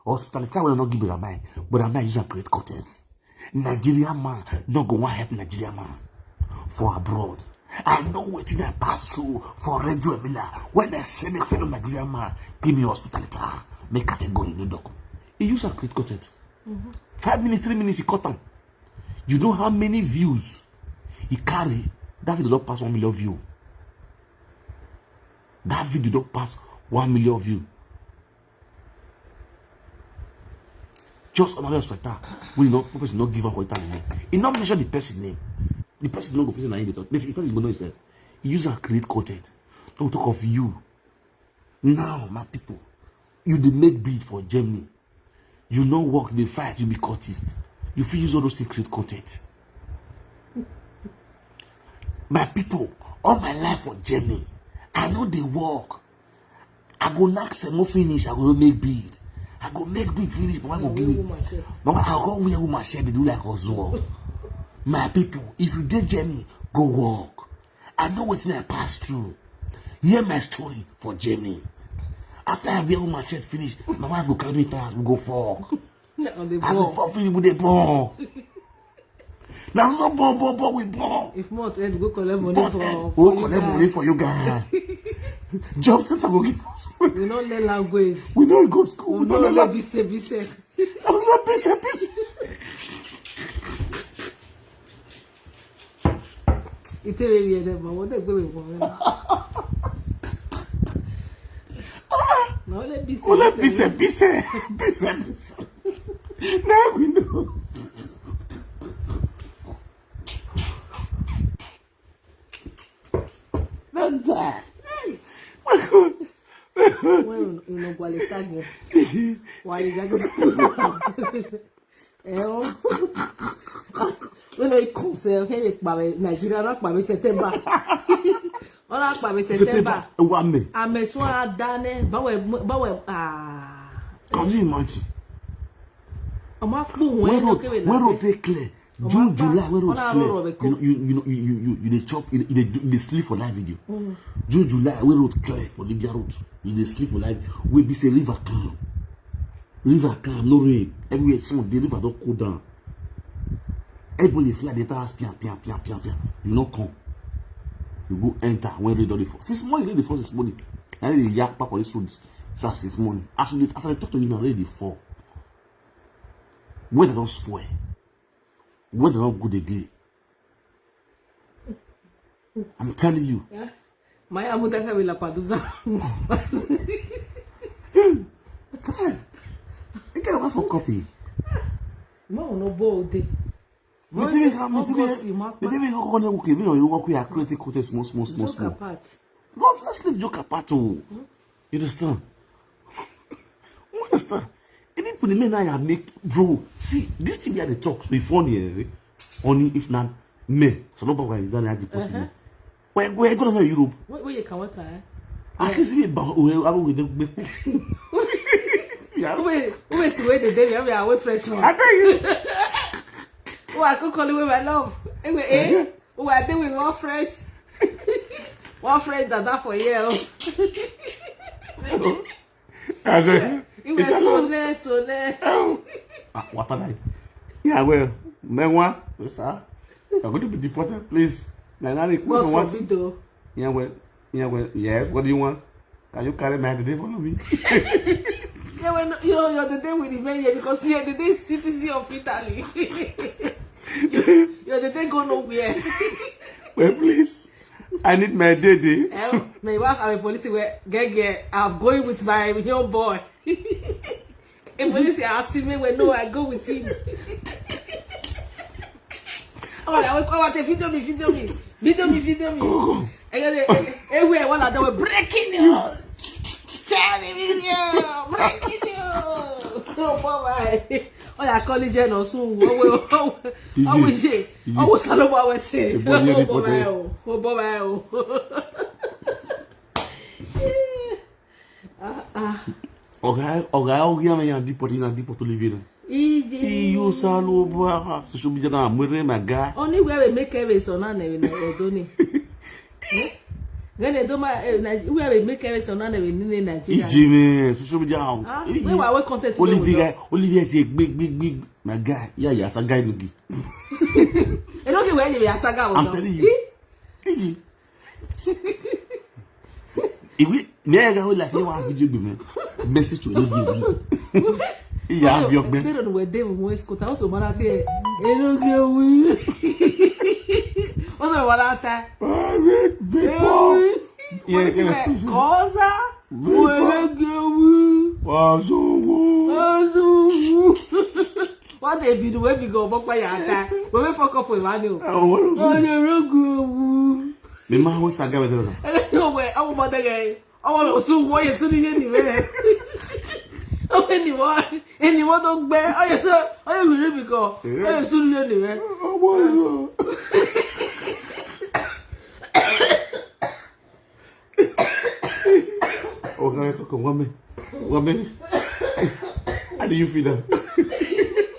Hospitality wey dey no give Brother Mike, Brother Mike use am create content. Nigerian man no go wan help Nigerian man for abroad. I know wetin I pass through for Radio Emila when I say make fellow Nigerian man give me hospitality, make category no doc. He use am create content. Five minutes, three minutes, he cut am. You know how many views he carry? That video don pass one million view. That video don pass one million view. Just another respecter. We no purpose no give up for Italy. He not mention the person name. The person no go fit na him dey talk. The person go know himself. He use and create content. Don't talk of you. Now, my people, You dey make beat for Germany. You no work, dey fight, you be cultist. You fit use all those things create content. My people, all my life for Germany, I no dey work. I go knack semo finish, I go make beat. I go make beat finish, mama go give me. Mama, I go wear woman shirt, dey do like Ozuo. My people, if you dey Germany, go work. I know wetin I pass through. Hear my story for Germany. After I wear woman shirt finish, my wife go carry me to house, we go fuck. As we fuck finish, we dey born. Na so born, born, born, we born. If month end, go collect money for, we go collect money for you guys. Job center go give us. We no learn language. We no go school. We no learn language. Bise, bise. Bise, bise. Ite baby, ede ba, what they go with one? No, let be say, let be say, be say, be say, be say. Now we know. Don't die. My God. Wewe unogwale sage. Wale sage. Eh, oh. When I come, say, hey, Nigeria, not by September. All that by September. September. Wa me. Ame so adane, bawe, bawe, ah. Can you imagine? Ọmọ akpọ wọn. When road, when road take clear, June, July, when road clear, you know, you, you know, you, you, you, you dey chop, you, you dey do, you dey sleep for live video. June, July, when road clear for Libya road, you dey sleep for live. We be say river calm, river calm, no rain. Everywhere sun, the river don cool down. Everybody dey fly, dey tell us pian, pian, pian, pian, pian. You no come. You go enter when rain don dey fall. Since morning, rain dey fall since morning. I dey yak back for this road since morning. As we dey, as I talk to you now, rain dey fall. Weather don spoil. Weather don good again. I'm telling you. Yeah. My amuta ka bila paduza. Kai, you get one for copy. Mo no bo de. Me tell me how, me tell me, me tell me how come you okay? Me no, you work with a creative content small, small, small, small. Joke apart. No, let's leave joke apart, oh. You understand? You understand? Even the men I have make, bro. See, this thing we are the talk. Be funny, eh? Only if not me. So nobody will done the possible. Where, where you gonna Europe? Where, where you can work, eh? I can see me, but we have with the. Yeah. Wait, wait, see where the day we are away fresh one. I tell you. Oh, I could call you my love. Anyway, eh? Oh, I think we want fresh. One fresh dada for here. Oh. I said, you were so nice, so nice. Oh. Ah, what am I? Yeah, well, me one, sir. I'm going to be deported, please. Now, now, God forbid, though. Yeah, well, yeah, well, yes. What do you want? Can you carry my today? Follow me. Yeah, well, no, your, your today will remain here because you're the day citizen of Italy. Your, your today go nowhere. Well, please. I need my day day. Eh, my wife, I'm a police where, get, get, I'm going with my young boy. A police asking me, well, no, I go with him. Oh, I will come out and video me, video me, video me, video me. And then, eh, eh, eh, where one of them were breaking news. Share the video, breaking news. Oh, bye bye. Oh, I call it Jen Osun. Oh, oh, oh, oh, we say, oh, we Salomo, we say. Oh, bye bye, oh, oh, bye bye, oh. Ah, ah. Oga, oga, oga, me yan deport, yan deport to live in. Ije. Iyo salo bwa, social media na mwere maga. Only where we make every son and every na Edo ni. Gane do ma, eh, na, where we make every son and every ni Nigeria. Ije me, social media. Ah, we wa we content. Olivia, Olivia say big, big, big. My guy, yeah, yeah, sa guy no gi. E no gi where you be asaga. I'm telling you. Ije. Iwi, me ga we la fi wa video bi me. Message to you. Iya, have your man. They don't wear them when school. Also, what I say, e no gi we. Also, what I ta. Big boy. Yeah, yeah. Cosa? Wele gewu. Wazuwu. Wazuwu. What a video wey be go bokpa ya ta. We we fuck up with Vani o. Wele gewu. Me ma ho saga we dona. No way. Awu mo de ge. Awu lo su wo ye su ni ye ni we. Anyone, anyone don't bear. Oh, yes, sir. Oh, you really because. Oh, you soon learn it, man. Oh, can I talk? One minute. One minute. How do you feel that?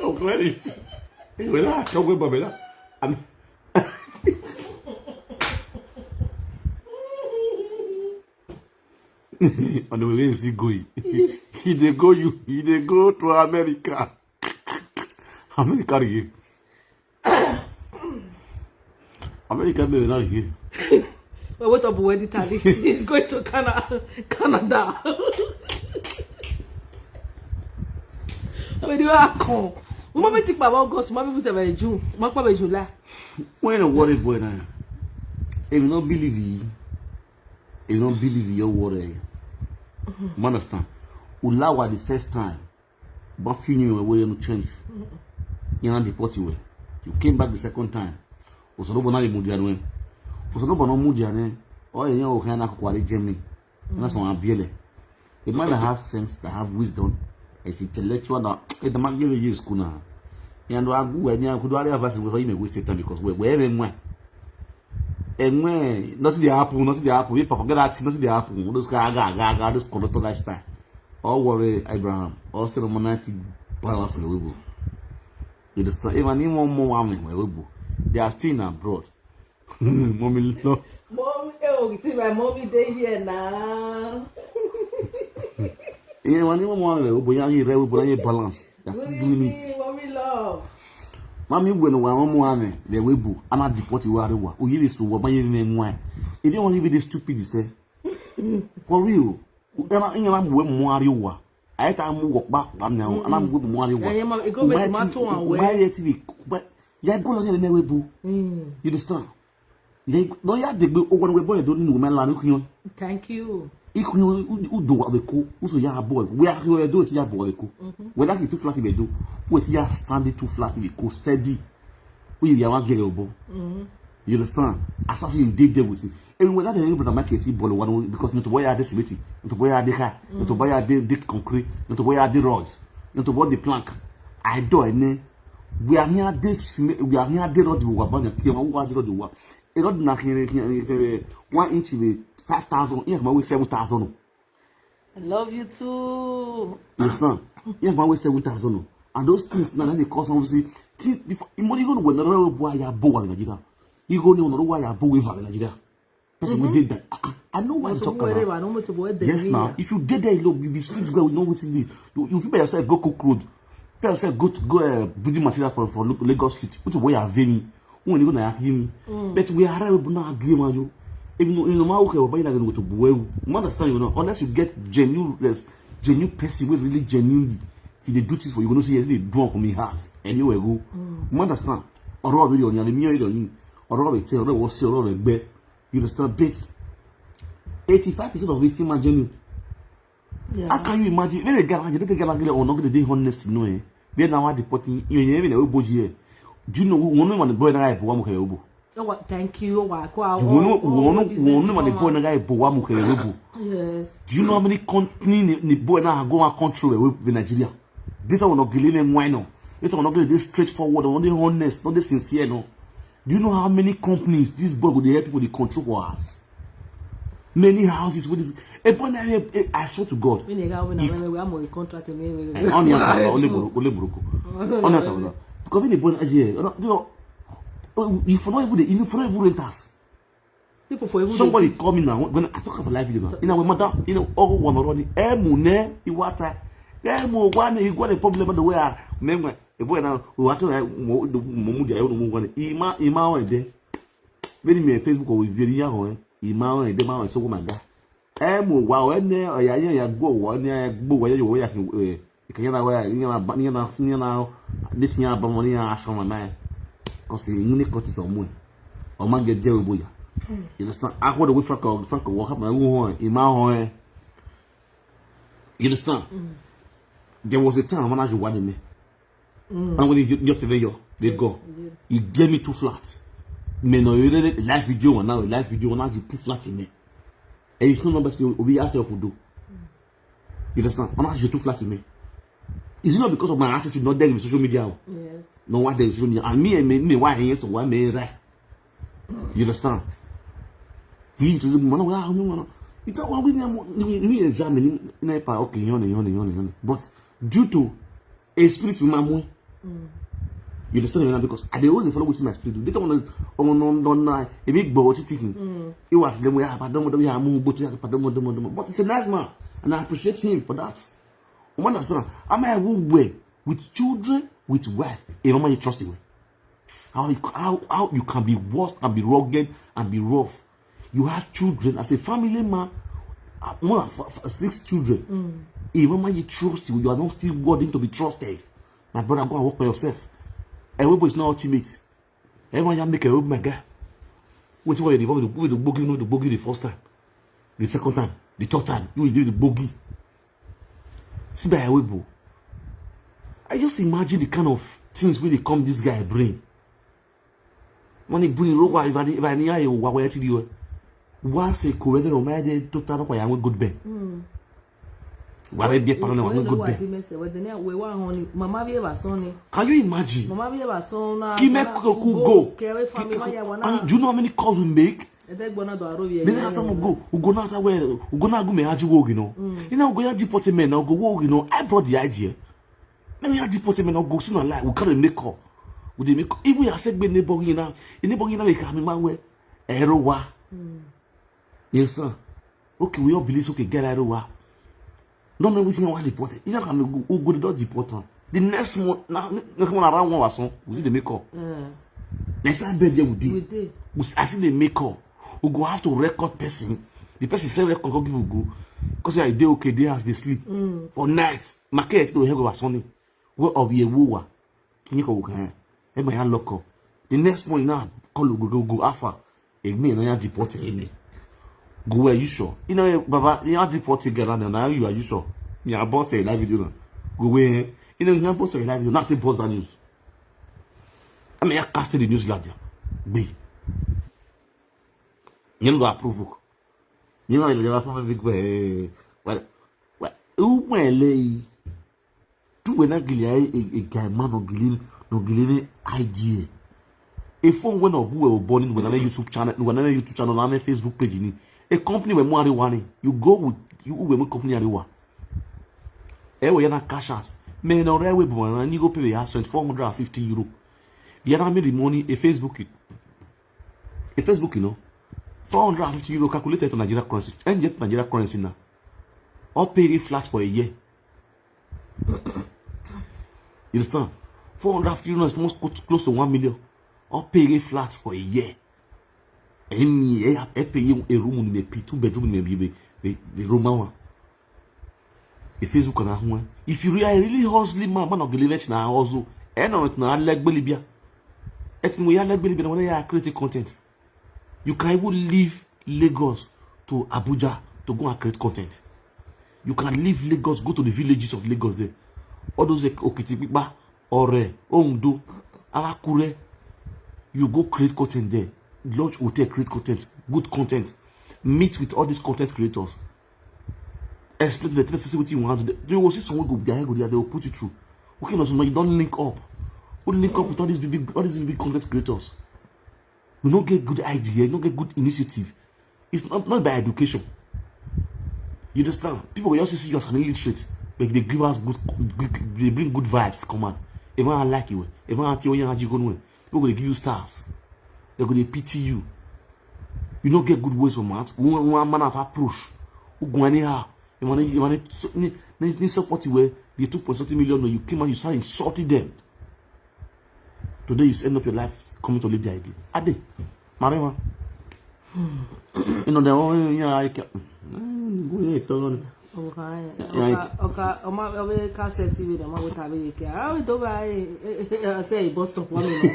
Oh, can I? Anyway, I can't wait, Babela. I'm on the way, is he going? He dey go you. He dey go to America. America dey. America dey not here. Well, what up with the tally? He's going to Canada. Canada. Where do you come? Mo máa fi ti pa àwọn August, mo máa fi ti bẹ̀rẹ̀ June, mo máa pa bẹ̀rẹ̀ July. When a worry boy now, if you don't believe you, if you don't believe your worry, you understand? Ulawa the first time, but few new way no change. You not deport you. You came back the second time. Osoro bona di mudia no. Osoro bona mudia ne. Oh, you know, can I quarry Germany? And that's one biele. A man that have sense, that have wisdom, is intellectual. That a man give you school now. And I go and I could already have us because you may waste time because we're wherever and when. And when nothing dey happen, nothing dey happen. People forget that nothing dey happen. All those guy, guy, guy, guy, this conductor lifestyle. All worry, Abraham. All say the money balance in the way. You understand? Even any more more women, we will. They are still abroad. Mommy love. Mommy, oh, you see my mommy dey here now. Yeah, when you want to, but you need to balance. That's still doing it. Mommy love. Mami, when one more woman, they will boo. And I deport you out of work. Oh, you so what? You didn't want. If you want to be the stupid, you say. For real. Ema ina mu we mu ari wa. Ayi ta mu wo pa pa mi o. Ana mu we mu ari wa. Ayi ma, e go be tomato and we. Why yet we? But ya go lo ne we bu. You understand? They no ya de gbe owo we boy do ni we la ni kuyo. Thank you. Ikuyo u do wa be ko. U so ya boy. We are here do ti ya boy ko. We like too flat be do. We ti ya stand too flat be ko steady. We ya wa gere obo. You understand? As far as you dey there with it. Even when that every brother market he bolo one because no to boy are this meeting, no to boy are the car, no to boy are the the concrete, no to boy are the rods, no to boy the plank. I do any. We are here this we are here the road we were born the road we were. A road na here one inch with five thousand, here my way seven thousand. I love you too. You understand? Here my way seven thousand. And those things now they cost obviously. Things before money go when the road boy ya bow in Nigeria. You go know why ya bow in Nigeria. Person we did that. I, I know why you talk about. Yes, now if you did that, look, you be street girl, we know what to do. You, you feel yourself go Cook Road, feel yourself go to go uh, building material for for Lagos Street. Which way are venue? When you gonna ask me? But we are able to not give you. Even though you know my okay, but you not gonna go to well. You understand? You know, unless you get genuine, genuine person, we really genuinely. If they do this for you, you gonna say yes, they do for me heart. Anyway, go. You understand? Or really on your me or you don't need. Or all the tell, or what say, or all the bet. You understand? Bet eighty-five percent of it, imagine. Yeah. How can you imagine? When a guy, you think a guy or not gonna be honest, no, eh? Then now what the potting, you never know, boy, yeah. Do you know one man the boy and I, boy, I'm okay, boy. Oh, what? Thank you. Oh, wow. You know, one man the boy and I, boy, I'm okay, boy. Yes. Do you know how many company the boy now go and control with Nigeria? This one not giving them why no. This one not giving this straightforward, not the honest, not the sincere, no. Do you know how many companies this boy would help people to control for us? Many houses with this. A boy, I swear to God. When they got when I when we are more contract in me. Only a only burúkú, only burúkú. Only a because when the boy, yeah, you know, if not even the, if not even renters. People for even Somebody call me now when I talk about live video. You know, when mother, you know, oh, one already. Eh, mune, iwata. Eh, mo one, you got a problem the way I remember. A boy now, what I mo mo mo mo mo mo. Ima ima on there. Very me Facebook or very young. Ima on there, my so my guy. Eh, mo wa o ne o ya ya ya go wo ne ya gbo wo ya yo ya kin eh. Ikanya na wa ya na ba ni na ni na ni ti ya ba mo ni ya aso ma na. Ko si mu ni ko ti so mu. O ma ge je we boya. You understand? I hold the way Franco Franco walk up my own. Ima on. You understand? There was a time when I was one me. And when you you tell you they go, you get me too flat. Me no you really live video one now, live video one now you too flat in me. And you can't remember still we ask you to do. You understand? I'm not you too flat in me. Is it not because of my attitude not there with social media? Oh? Yes. No, what there with social media? And me, and me, me, why I ain't so why me right? You understand? He introduced me, man, well, I don't know. You talk about me, me, me, examine, okay, yone, yone, yone, yone. But due to a spirit in my mood, you understand me now? Because I dey always follow wetin my spirit do. They don't want to, oh, no, no, no, if he go to thinking, he was them way, I don't want to be a move, but but it's a nice man, and I appreciate him for that. You understand? I'm a way with children, with wife. A mama you trust him. How, you- how, how you can be worse and be rugged and be rough? You have children as a family man, uh, more than f- f- six children. A mama you trust you, you are not still worthy to be trusted. My brother, go and work for yourself. Everybody is not ultimate. Everyone you make a road, my guy. Wait for you, the bogey, the bogey, you know the bogey the first time, the second time, the third time, you will do the bogey. See by a way, bro. I just imagine the kind of things wey dey come this guy brain. When he bring rogo, if I if I near you, what where to do? What's a correct or my day total no kwa good ben. Why be paranoid one good ben. Mama bi eba son ni. Can you imagine? Mama bi eba son na. Kime koku go. Kere family ya wana. Do you know how many calls we make? Ede gbona do aro ye. Then after we go, we go now after where we go now go me aju wo you know. You know go ya deport me now go wo you know. I brought the idea. Then we ya deport me now go see na lie. We carry make call. We dey make call. Even ya say gbe neighbor you now. Neighbor you now we come my way. Ero wa. Yes sir. Okay, we all believe okay get ero wa. No know wetin wan deport. You know can go go don deport am. The next month na na come around one wason. We see dey make call. Next time bed there we dey. We dey. We see- I see dey make call. We go have to record person. The person say record go give we go. Cause I dey okay dey as dey sleep for night. Market to help wason ni. Where of ye wo wa. Kinye ko kan. E ma ya lock up. The next morning now call we go go afa. Emi na ya deport emi. Go where you sure? You know baba ya deport girl na na you are you sure? Me I boss that video na. Go where? You know ya boss that video. Nothing boss that news. I mean I cast the news like that. Be. You know approve. You know you have some big way. Well, well, who will tu wena gili ai e guy man no gili no gili ni idea. A phone when ogu we born in wena YouTube channel wena YouTube channel na Facebook page ni. A company we mo are wani. You go with you we mo company are wa. E we na cash out. Me no re we bo na ni go pay we house rent four hundred and fifty euro. You na me the money a Facebook. A Facebook you know. Four hundred and fifty euro calculated to Nigeria currency. And yet Nigeria currency now. All pay flat for a year. You understand? Four hundred fifty euros is almost close- close to one million. All pay flat for a year. Any eh, eh, pay a room in a P two bedroom in a the, the, the Roman one. A Facebook and a one. If you are really hustling man, man of the village now also. And on it now leg belly beer. It's no ya leg belly beer when you are creating content. You can even leave Lagos to Abuja to go and create content. You can leave Lagos, go to the villages of Lagos there. All those Okitipipa, Ore, Ondo, Alakure. You go create content there. Lodge hotel, create content, good content. Meet with all these content creators. Explain to the tell them what you want. They will see someone go there, go there, they will put you through. Okay, no, so you don't link up. Who link up with all these big, big all these big content creators? We no get good idea, no get good initiative. It's not not by education. You understand? People will also see you as an illiterate, but they give us good, good they bring good vibes. Come on, even I like you, even I tell you how you go nowhere. People will give you stars. They go they pity you. You no get good ways for mouth. One one man of approach. Who go anyhow? You want to you want to support you where the two point something million you came and you start insulting them. Today you end up your life coming to Libya again. Ade, Marema. You know the only yeah I can. Go here, tell on. Oka oka oka oma obe ka sesi we na ma we ta be ke. Ah we do ba eh say bus stop wa me no.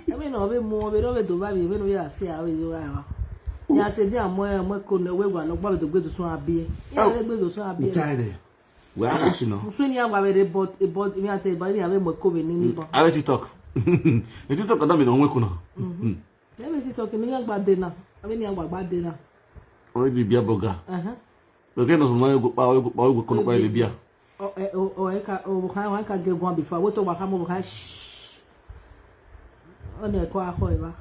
E me no be mo be no be do ba be me no ya say a we yo a. Ya say dia mo mo ko no we gwa no gba be do gbe do so abi. Ya we gbe do so abi. Tired. We are watching now. So ni agba be bot e bot mi ate ba ni abe mo ko be ni ni bo. I will talk. The TikTok don't be no we ko no. Let me talk ni agba de na. Abi ni agba gba de na. Already be a boga. Uh-huh. Oge no suma yo go pa yo go pa yo go kono pa yo bia. Oh, eh, oh, oh, eh, ka, oh, ka, wa ka get one before. What to wa ka mo ka shh. Oh, ne ko a ko e ba.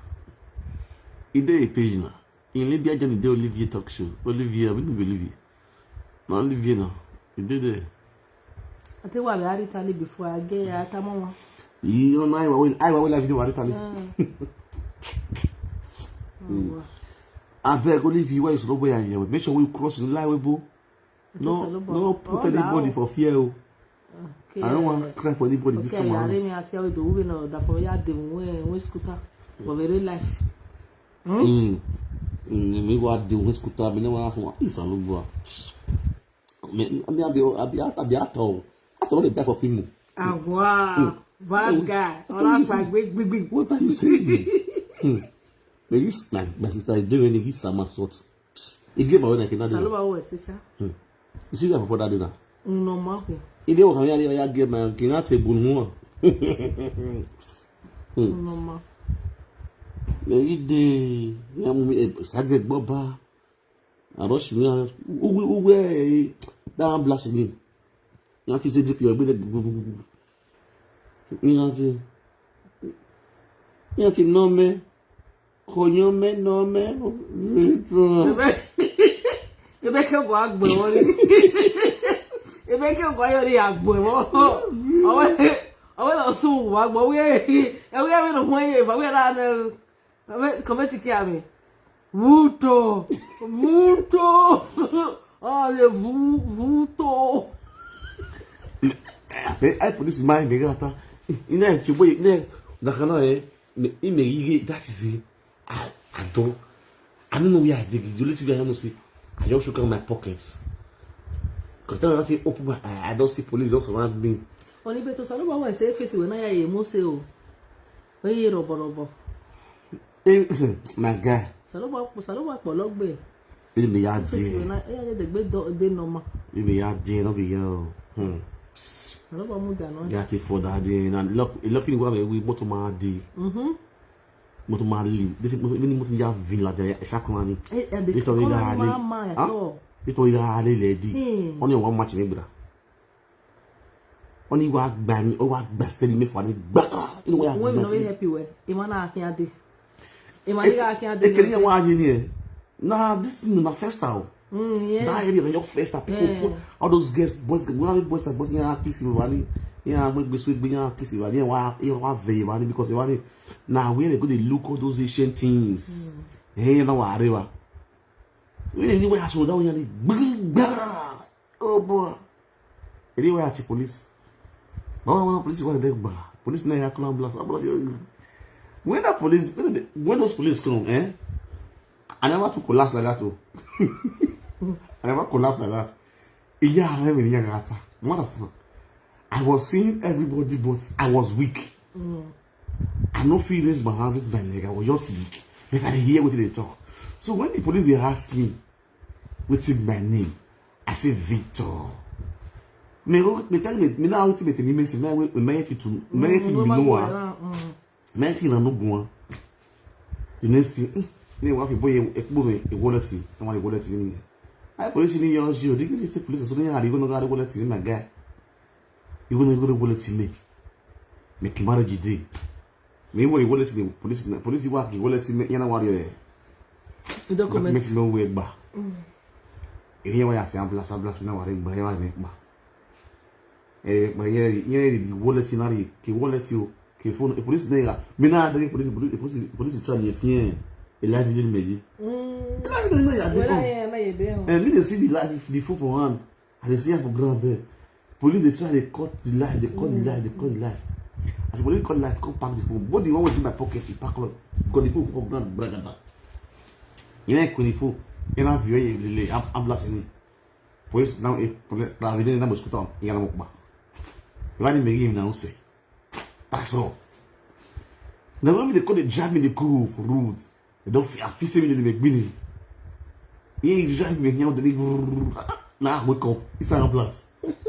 E dey a page now. In Libya, Johnny dey Olivier talk show. Olivier, we don't believe you. Not Olivier now. E dey there. I think wa be Aritali before I get ya ta mo. You know, I will, I will live video Aritali. Oh, wow. I beg Olivier, why is no way here? Make sure we cross the line, we boo. No, Salobo. No put Oh, anybody wow. For fear. Oh. Okay. I don't want to cry for anybody this Okay, time ya around. re mi ati awe do we no da for ya de we we scooter. For very life. Mm. Mm, mi wa de we scooter, mi never ask one. It's a look. Me, I mean, I be, I be, I be at all. I don't dey die for film. Ah, wow. Bad guy. Ola pa gbe gbe gbe. What are you saying? Hmm. But this, my, my sister, is doing any his summer sort. He gave away like another. Saloba wo se sha. You see that before that dinner? No ma ko. He did what I get my, cannot take good one. No ma. Èyí dé ní àwọn ọmọ ẹ̀ ṣáájú ẹgbọ́n bá àròṣì ní àwọn owó owó ẹ̀ dáhùn blast ní wọ́n fi ṣe dp ọ̀gbìn gbogbogbò ní wọ́n ti ní wọ́n ti nà mẹ́ kọ̀yán mẹ́ nà mẹ́ nìtàn. Ebe ke go agbe wori. Ebe ke go yori agbe wo. Owe owe lo sun wa gbo we. E we we no mo ye fa we la na. Owe ko me ti ki ami. Vuto. Vuto. Oh, le vu vuto. Be ai police mai me gata. Ina ti boy ne na kana eh. Me me yige that is it. I, I don't I don't know where I dig it. The only thing I know see I just shook out my pockets. Cause time I open my eye, I don't see police just around me. Oni be to Saloba wo se face we na ya ye mo se o. We ye robo robo. Eh, my guy. Saloba Saloba po logbe. Really me ya Face we there. Na ya de gbe do de normal. Really me ya there, no be yo. Hmm. Saloba mu da no. That is for that day. And luck, lucky one we we bought my day. Mhm. Moto ma leave. This is even moto ya vin la there. Shakmani. Eh, eh, the Little we color ya ma leave. ma ya Huh? to. Little we ya leave lady. Hmm. Only one match me bra. Only wa gba mi, o wa gba steady me for the gba. You know wa When we no gba. help you well. Imana akin ade. Imana akin ade. Ekele ya wa ye ni e. Na this is my first time. Mm, yeah. That area na your first time. People Yeah. for all those girls, boys, we have boys and boys ya kiss you wani. Ya we gbe sweet ya kiss you wani. Wa ya wa ve wani because wani. Now we go dey look all those ancient things. Eh, na wa arewa. We anywhere I show that one ya ni gbara. Oh boy. Anywhere at the police. But when police were there, bah, police na ya come blast. When that police, when, the, when those police come, eh? I never to collapse like that too. I never collapse like that. Yeah, I never yeah, that. You understand? I was seeing everybody, but I was weak. I no feel raise my hand, raise my leg. I was just weak. But I hear what they talk. So when the police they ask me, what's in my name? I say Victor. Me go me tell me me now what me tell me say me we me to me to me know. Me ti na no go. The next thing, mm, ne wa fi boy e kpo me e wallet. E wa wallet ni. I police ni yo ji o. Digi say police so ni a ri go no ga wallet ni, my guy. You go no go wallet ni. Me ki marriage day. Me wo wallet ni police na police wa ki wallet ni yana wa re. Document. Me no we gba. Eri wa ya se ambulance ambulance na wa re gba ya wa re gba. Eh, but yeah, yeah, the wallet in Harry, the wallet you, the phone, the police there. Me na the police, police, police, police try to find a live video me. Mm. A live video me, I dey Well, come. yeah, na ye dey. And me dey see the live, the phone for hand. I dey see am for ground there. Police dey try dey cut the live, dey cut the live, dey cut the live. As police cut live, come pack the phone. But the one wey dey my pocket, he pack all. Got the phone for ground, bragada. You know, when the phone, you know, view, you lele, I'm, I'm blasting it. Police now, eh, police, na video na mosquito on, you know, mokba. Why they make him now say? That's all. Now when they call the drive me, they go for road. They don't feel, I feel say me dey make me. He drive me here, they now wake up. It's an ambulance.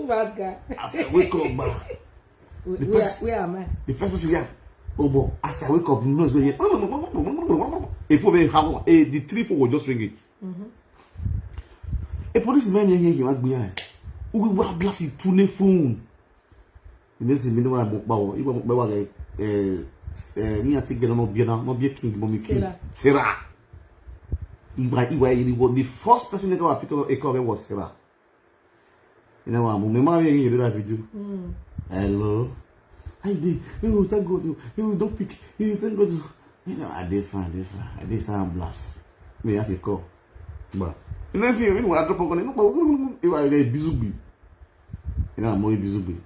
Bad guy. I said, wake up, man. We, The where, person- where am I? The first person we have, oh boy, as I wake up, the noise wey hear. If we have, eh, the three four will just ring it. A policeman here, here, he might be here. We were blasting to the phone. The next thing, me know what I'm about. If I'm about like, eh, eh, me, I think, no, no, be na, no, be king, mommy king. Sarah. Sarah. Iwa, Iwa, Iwa, the first person that got pick up a call was Sarah. You know what? My mom, you did that video. Mm. Hello. How you dey? Oh, thank God. Oh, don't pick. Oh, thank God. You know, I dey fine, I dey fine. I dey sound blast. Me have a call. But you know, see, when I drop on, you know, if I get busy, you know, I'm more busy.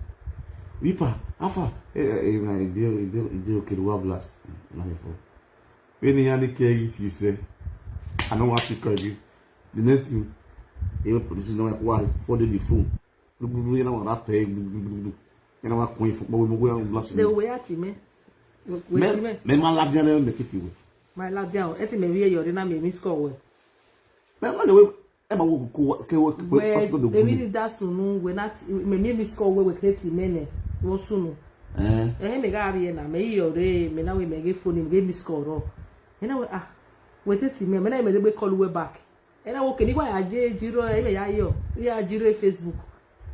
Ripa, Alpha, eh, eh, eh, I dey, I dey, I dey okay. What blast? Not your phone. When he had the care, it he said, I don't want to call you. The next thing, he will put this in the water, follow the phone. Gbugbu, you know what I pay? Gbugbu. You know what? Going for, but we go and blast. The way I see me. Me, me, my lad, you know, make it you. My lad, you know, it's me. We are your dinner, me miss call. Me, what the way? Ẹ máa wo kókó wa, kẹ wo, kẹ wo, Wẹ, hospital do èmi kú. Ní dá sunu, wẹ náà ti, mẹ mi miss call wẹ, wẹ kẹ ti mẹ nẹ, wọ sunu. Eh. Eh, mi ga bi na, mẹ yọ re, mẹ náà wẹ mẹ gẹ phone, mẹ gẹ miss call rọ. Mẹ náà wẹ, ah, wẹ tẹ ti mẹ, mẹ náà mẹ dẹ gbẹ call wẹ back. Ẹ náà wọ kẹ ní wà yà jẹ jírọ, ẹ mẹ yà yọ, yà jírọ Facebook.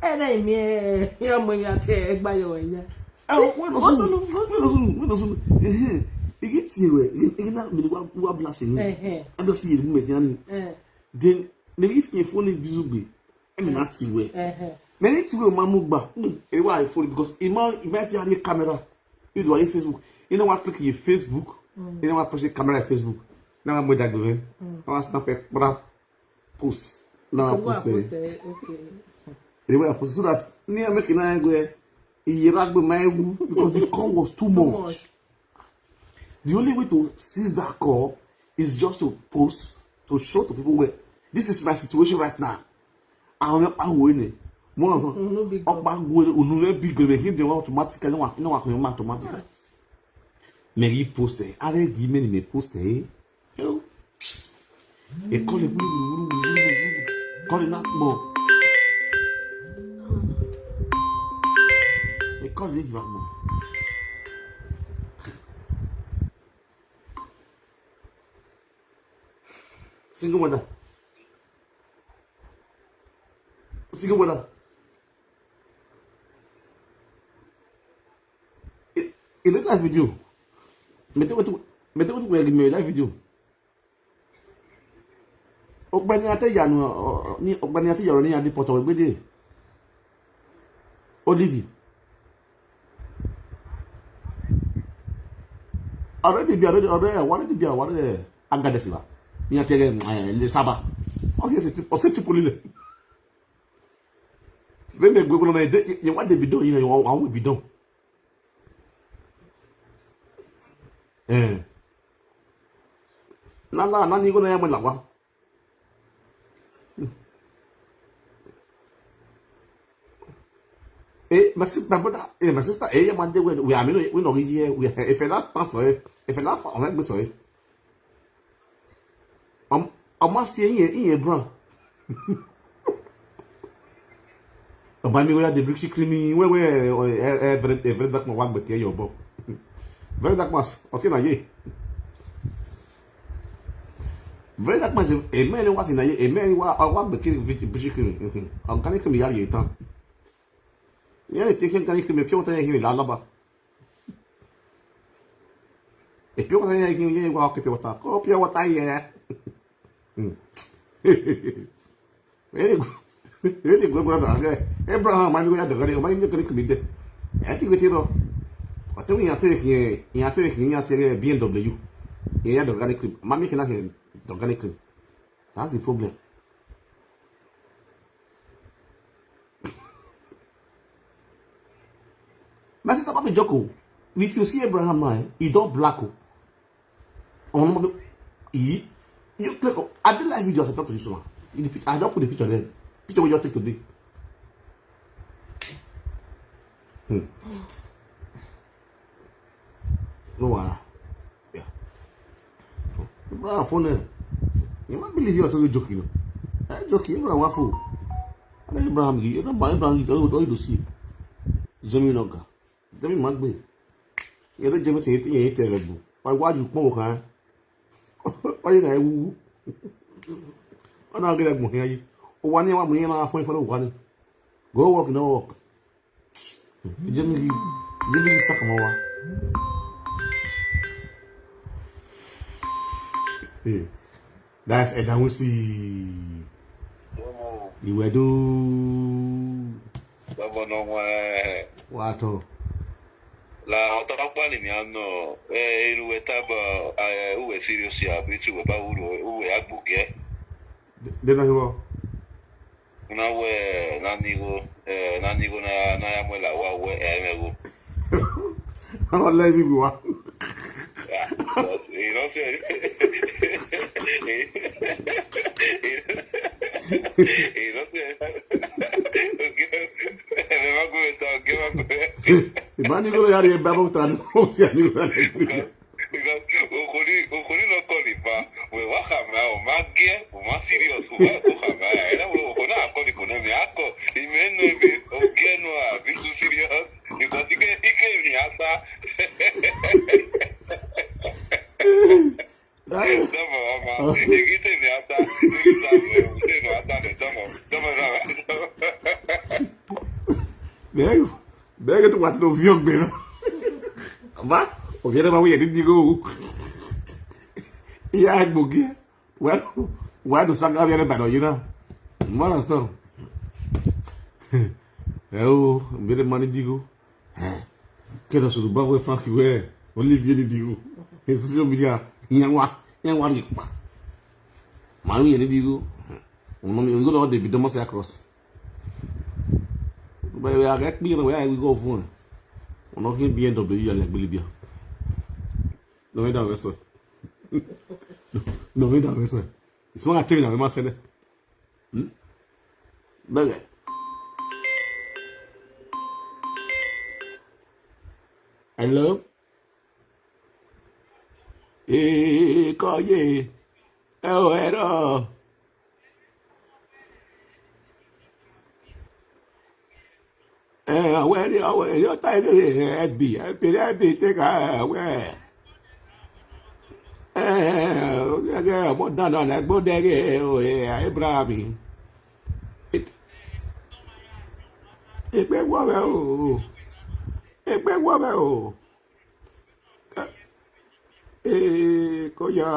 Ẹ náà mi ẹ, yà mọ yà tẹ ẹ gbà yọ ẹ yà. Ẹ, wọ́n lọ Wọ́n sùn, sùn, wọ́n wọ́n sùn. Sùn, wọ́n lọ sùn. Ẹhẹ́n, igi tiẹ̀ wẹ̀, igi náà mi ni wá, wá blast ni. Ẹhẹ́n. Ẹ blast yìí, mi ẹ̀ fi hàn ni. Ẹ. Then, me if your phone is busy, be, I mean, not you way. Uh-huh. Me need to go, mamu gba. Hmm. E wa phone because it might, it might have a camera. You do a Facebook. You know what? Click your Facebook. Mm. You know what? Press the camera Facebook. Now I'm with that going. Mm. Now I snap a brap post. Now I post there. Okay. Anyway, I post so that near making I go. He rag my woo because the call was too much. The only way to seize that call is just to post to show to people where this is my situation right now. Àwọn ọmọ pàwọ̀ ẹ̀ ni wọ́n sọ ọba wo ni ònú rẹ̀ bí gbẹ̀rẹ̀ kí ni wọ́n automatically wọ́n àkànyọ́ máa automatic. Mẹ̀rí post ẹ̀ arẹ́ gí mẹ́rin mẹ́ post ẹ̀ ẹ̀ ẹ̀ kọ́ lè wúlò wúlò wúlò wúlò kọ́ lè náà pọ̀ ẹ̀ kọ́ lè yìí wá pọ̀. Single mother. Single mother. In the live video. Me take what me take what we give me live video. Ọ̀gbẹ́ni Ateyanu ni ọ̀gbẹ́ni Ateyanu ni adipọtọ gbede. Olivi. Already be already already already be already agadesila. Ni atege le saba. Okay, se tipo se tipo lile. When they go on, they, you want they be done, you know, you want, want we be done. Eh. Na na na ni go na ya mo lawa. Eh, my sister, my brother, eh, my sister, eh, yeah, man, they were, we, I mean, we not here, we, if I not pass for it, if I not for, I'm not sorry. I'm, I'm not seeing it in your bro. Ọba mi wẹ́yà dé bíríkì kìrìmì wẹ́wẹ́ ẹ ẹ very very dark man wà gbẹ̀tẹ̀ yọ̀ bọ̀. Very dark man, ọtí náà yé. Very dark man, èmi ẹni wá sí náà yé, èmi ẹni wá wá gbẹ̀tẹ̀ bíríkì kìrìmì. Organic kìrìmì yà yé tán. Yẹ́n lè tẹ́kẹ́ organic kìrìmì pure water yẹn kìrìmì lálọ́ba. Pure water yẹn kìrìmì yẹn wá ọkẹ́ pure water. Kọ́ pure water yẹn. Really good, really good brother. Okay. Abraham, mami, we are the organic, mami, you can make me there. I think we tell you. I think we are taking, we are taking, we are taking B M W. Yeah, the organic cream. Mami can have the organic cream. That's the problem. My sister, Papi Joko, if you see Abraham, man, he don't black. Oh, no, he, you click on, I did like video, I talk to you so. In the picture, I don't put the picture there. Picture we just take today. Hmm. No, uh, yeah. Bro, phone there. You might believe you're totally joking. I'm joking, Abraham Waffle. Abraham, you don't buy Abraham, you don't see. Jimmy Noga. Jimmy Magbe. You don't Jimmy to anything you tell you. Why, why you come over? Why you know? Ọ na-agara egwu ya yi. Ụwa na-enwe amụ ihe na-afọ ife n'ụwa ni. Go work, no work. Jimmy, Jimmy, suck my wa. Hey, that's Eda Wisi. Iwedu. Baba no wa. Wato. La otapa ni mi ano. Eh, iru we taba, eh, uwe serious ya, bitu we ba uru, uwe agbuge. Then I go. Una we nanigo, eh, nanigo na na ya mwela wa we emego. I'll let you go. You know say. You know say. Give me go talk, give me go. Imani go yari e babo tan o ti ani go. Because okori okori no call it pa. We wa kama o ma ge, o ma serious, o ma ko kama. Era we okori na call it ko na mi ako. Ime no bi o ge no a bi too serious. Because ike ike ni ata. Tama mama. Ike ni ata. Ike ni ata. Tama tama tama. Bẹ́ẹ̀ bẹ́ẹ̀ tó wà tí ló fi ọgbẹ́ náà. Bá òbí ẹni máa wúyẹ̀ ní dìgò. Ìyá àgbògì. Wẹ́n wẹ́n tó sáńgá bí ẹni bàdàn yìí náà. Wọ́n náà sọ̀rọ̀. Ẹ o, òbí ẹni máa ní dìgò. Kí ẹ lọ sọ̀rọ̀ bá wẹ́ Frank wẹ́ Olivier ní dìgò. Ní social media, ìyẹn wá, ìyẹn wá ní ipa. Màá wúyẹ̀ ní dìgò. Òun náà mi, òun náà dé ibi dánmọ́sí across. But we are getting, we are, we go for one. We're not going B M W, you are like Billy Beer. No, we don't wrestle. No, we don't wrestle. It's one I tell you now, we must say that. Hmm? Bẹ́ẹ̀. Hello? Ee, kọ́yé. Ẹ ò ẹ̀rọ. Ẹ, àwọn ẹni, àwọn ẹni ọ̀tá ilé rẹ̀, ẹbí, ẹbí, ẹbí, take a, where? Ẹ, ẹ, ẹ, ọmọ dáná, ẹ gbọ́dọ̀ rẹ̀, ẹ, Abraham. Ẹgbẹ́ wọ́ rẹ̀ o. Ẹgbẹ́ wọ́ rẹ̀ o. Ee, kò yọ.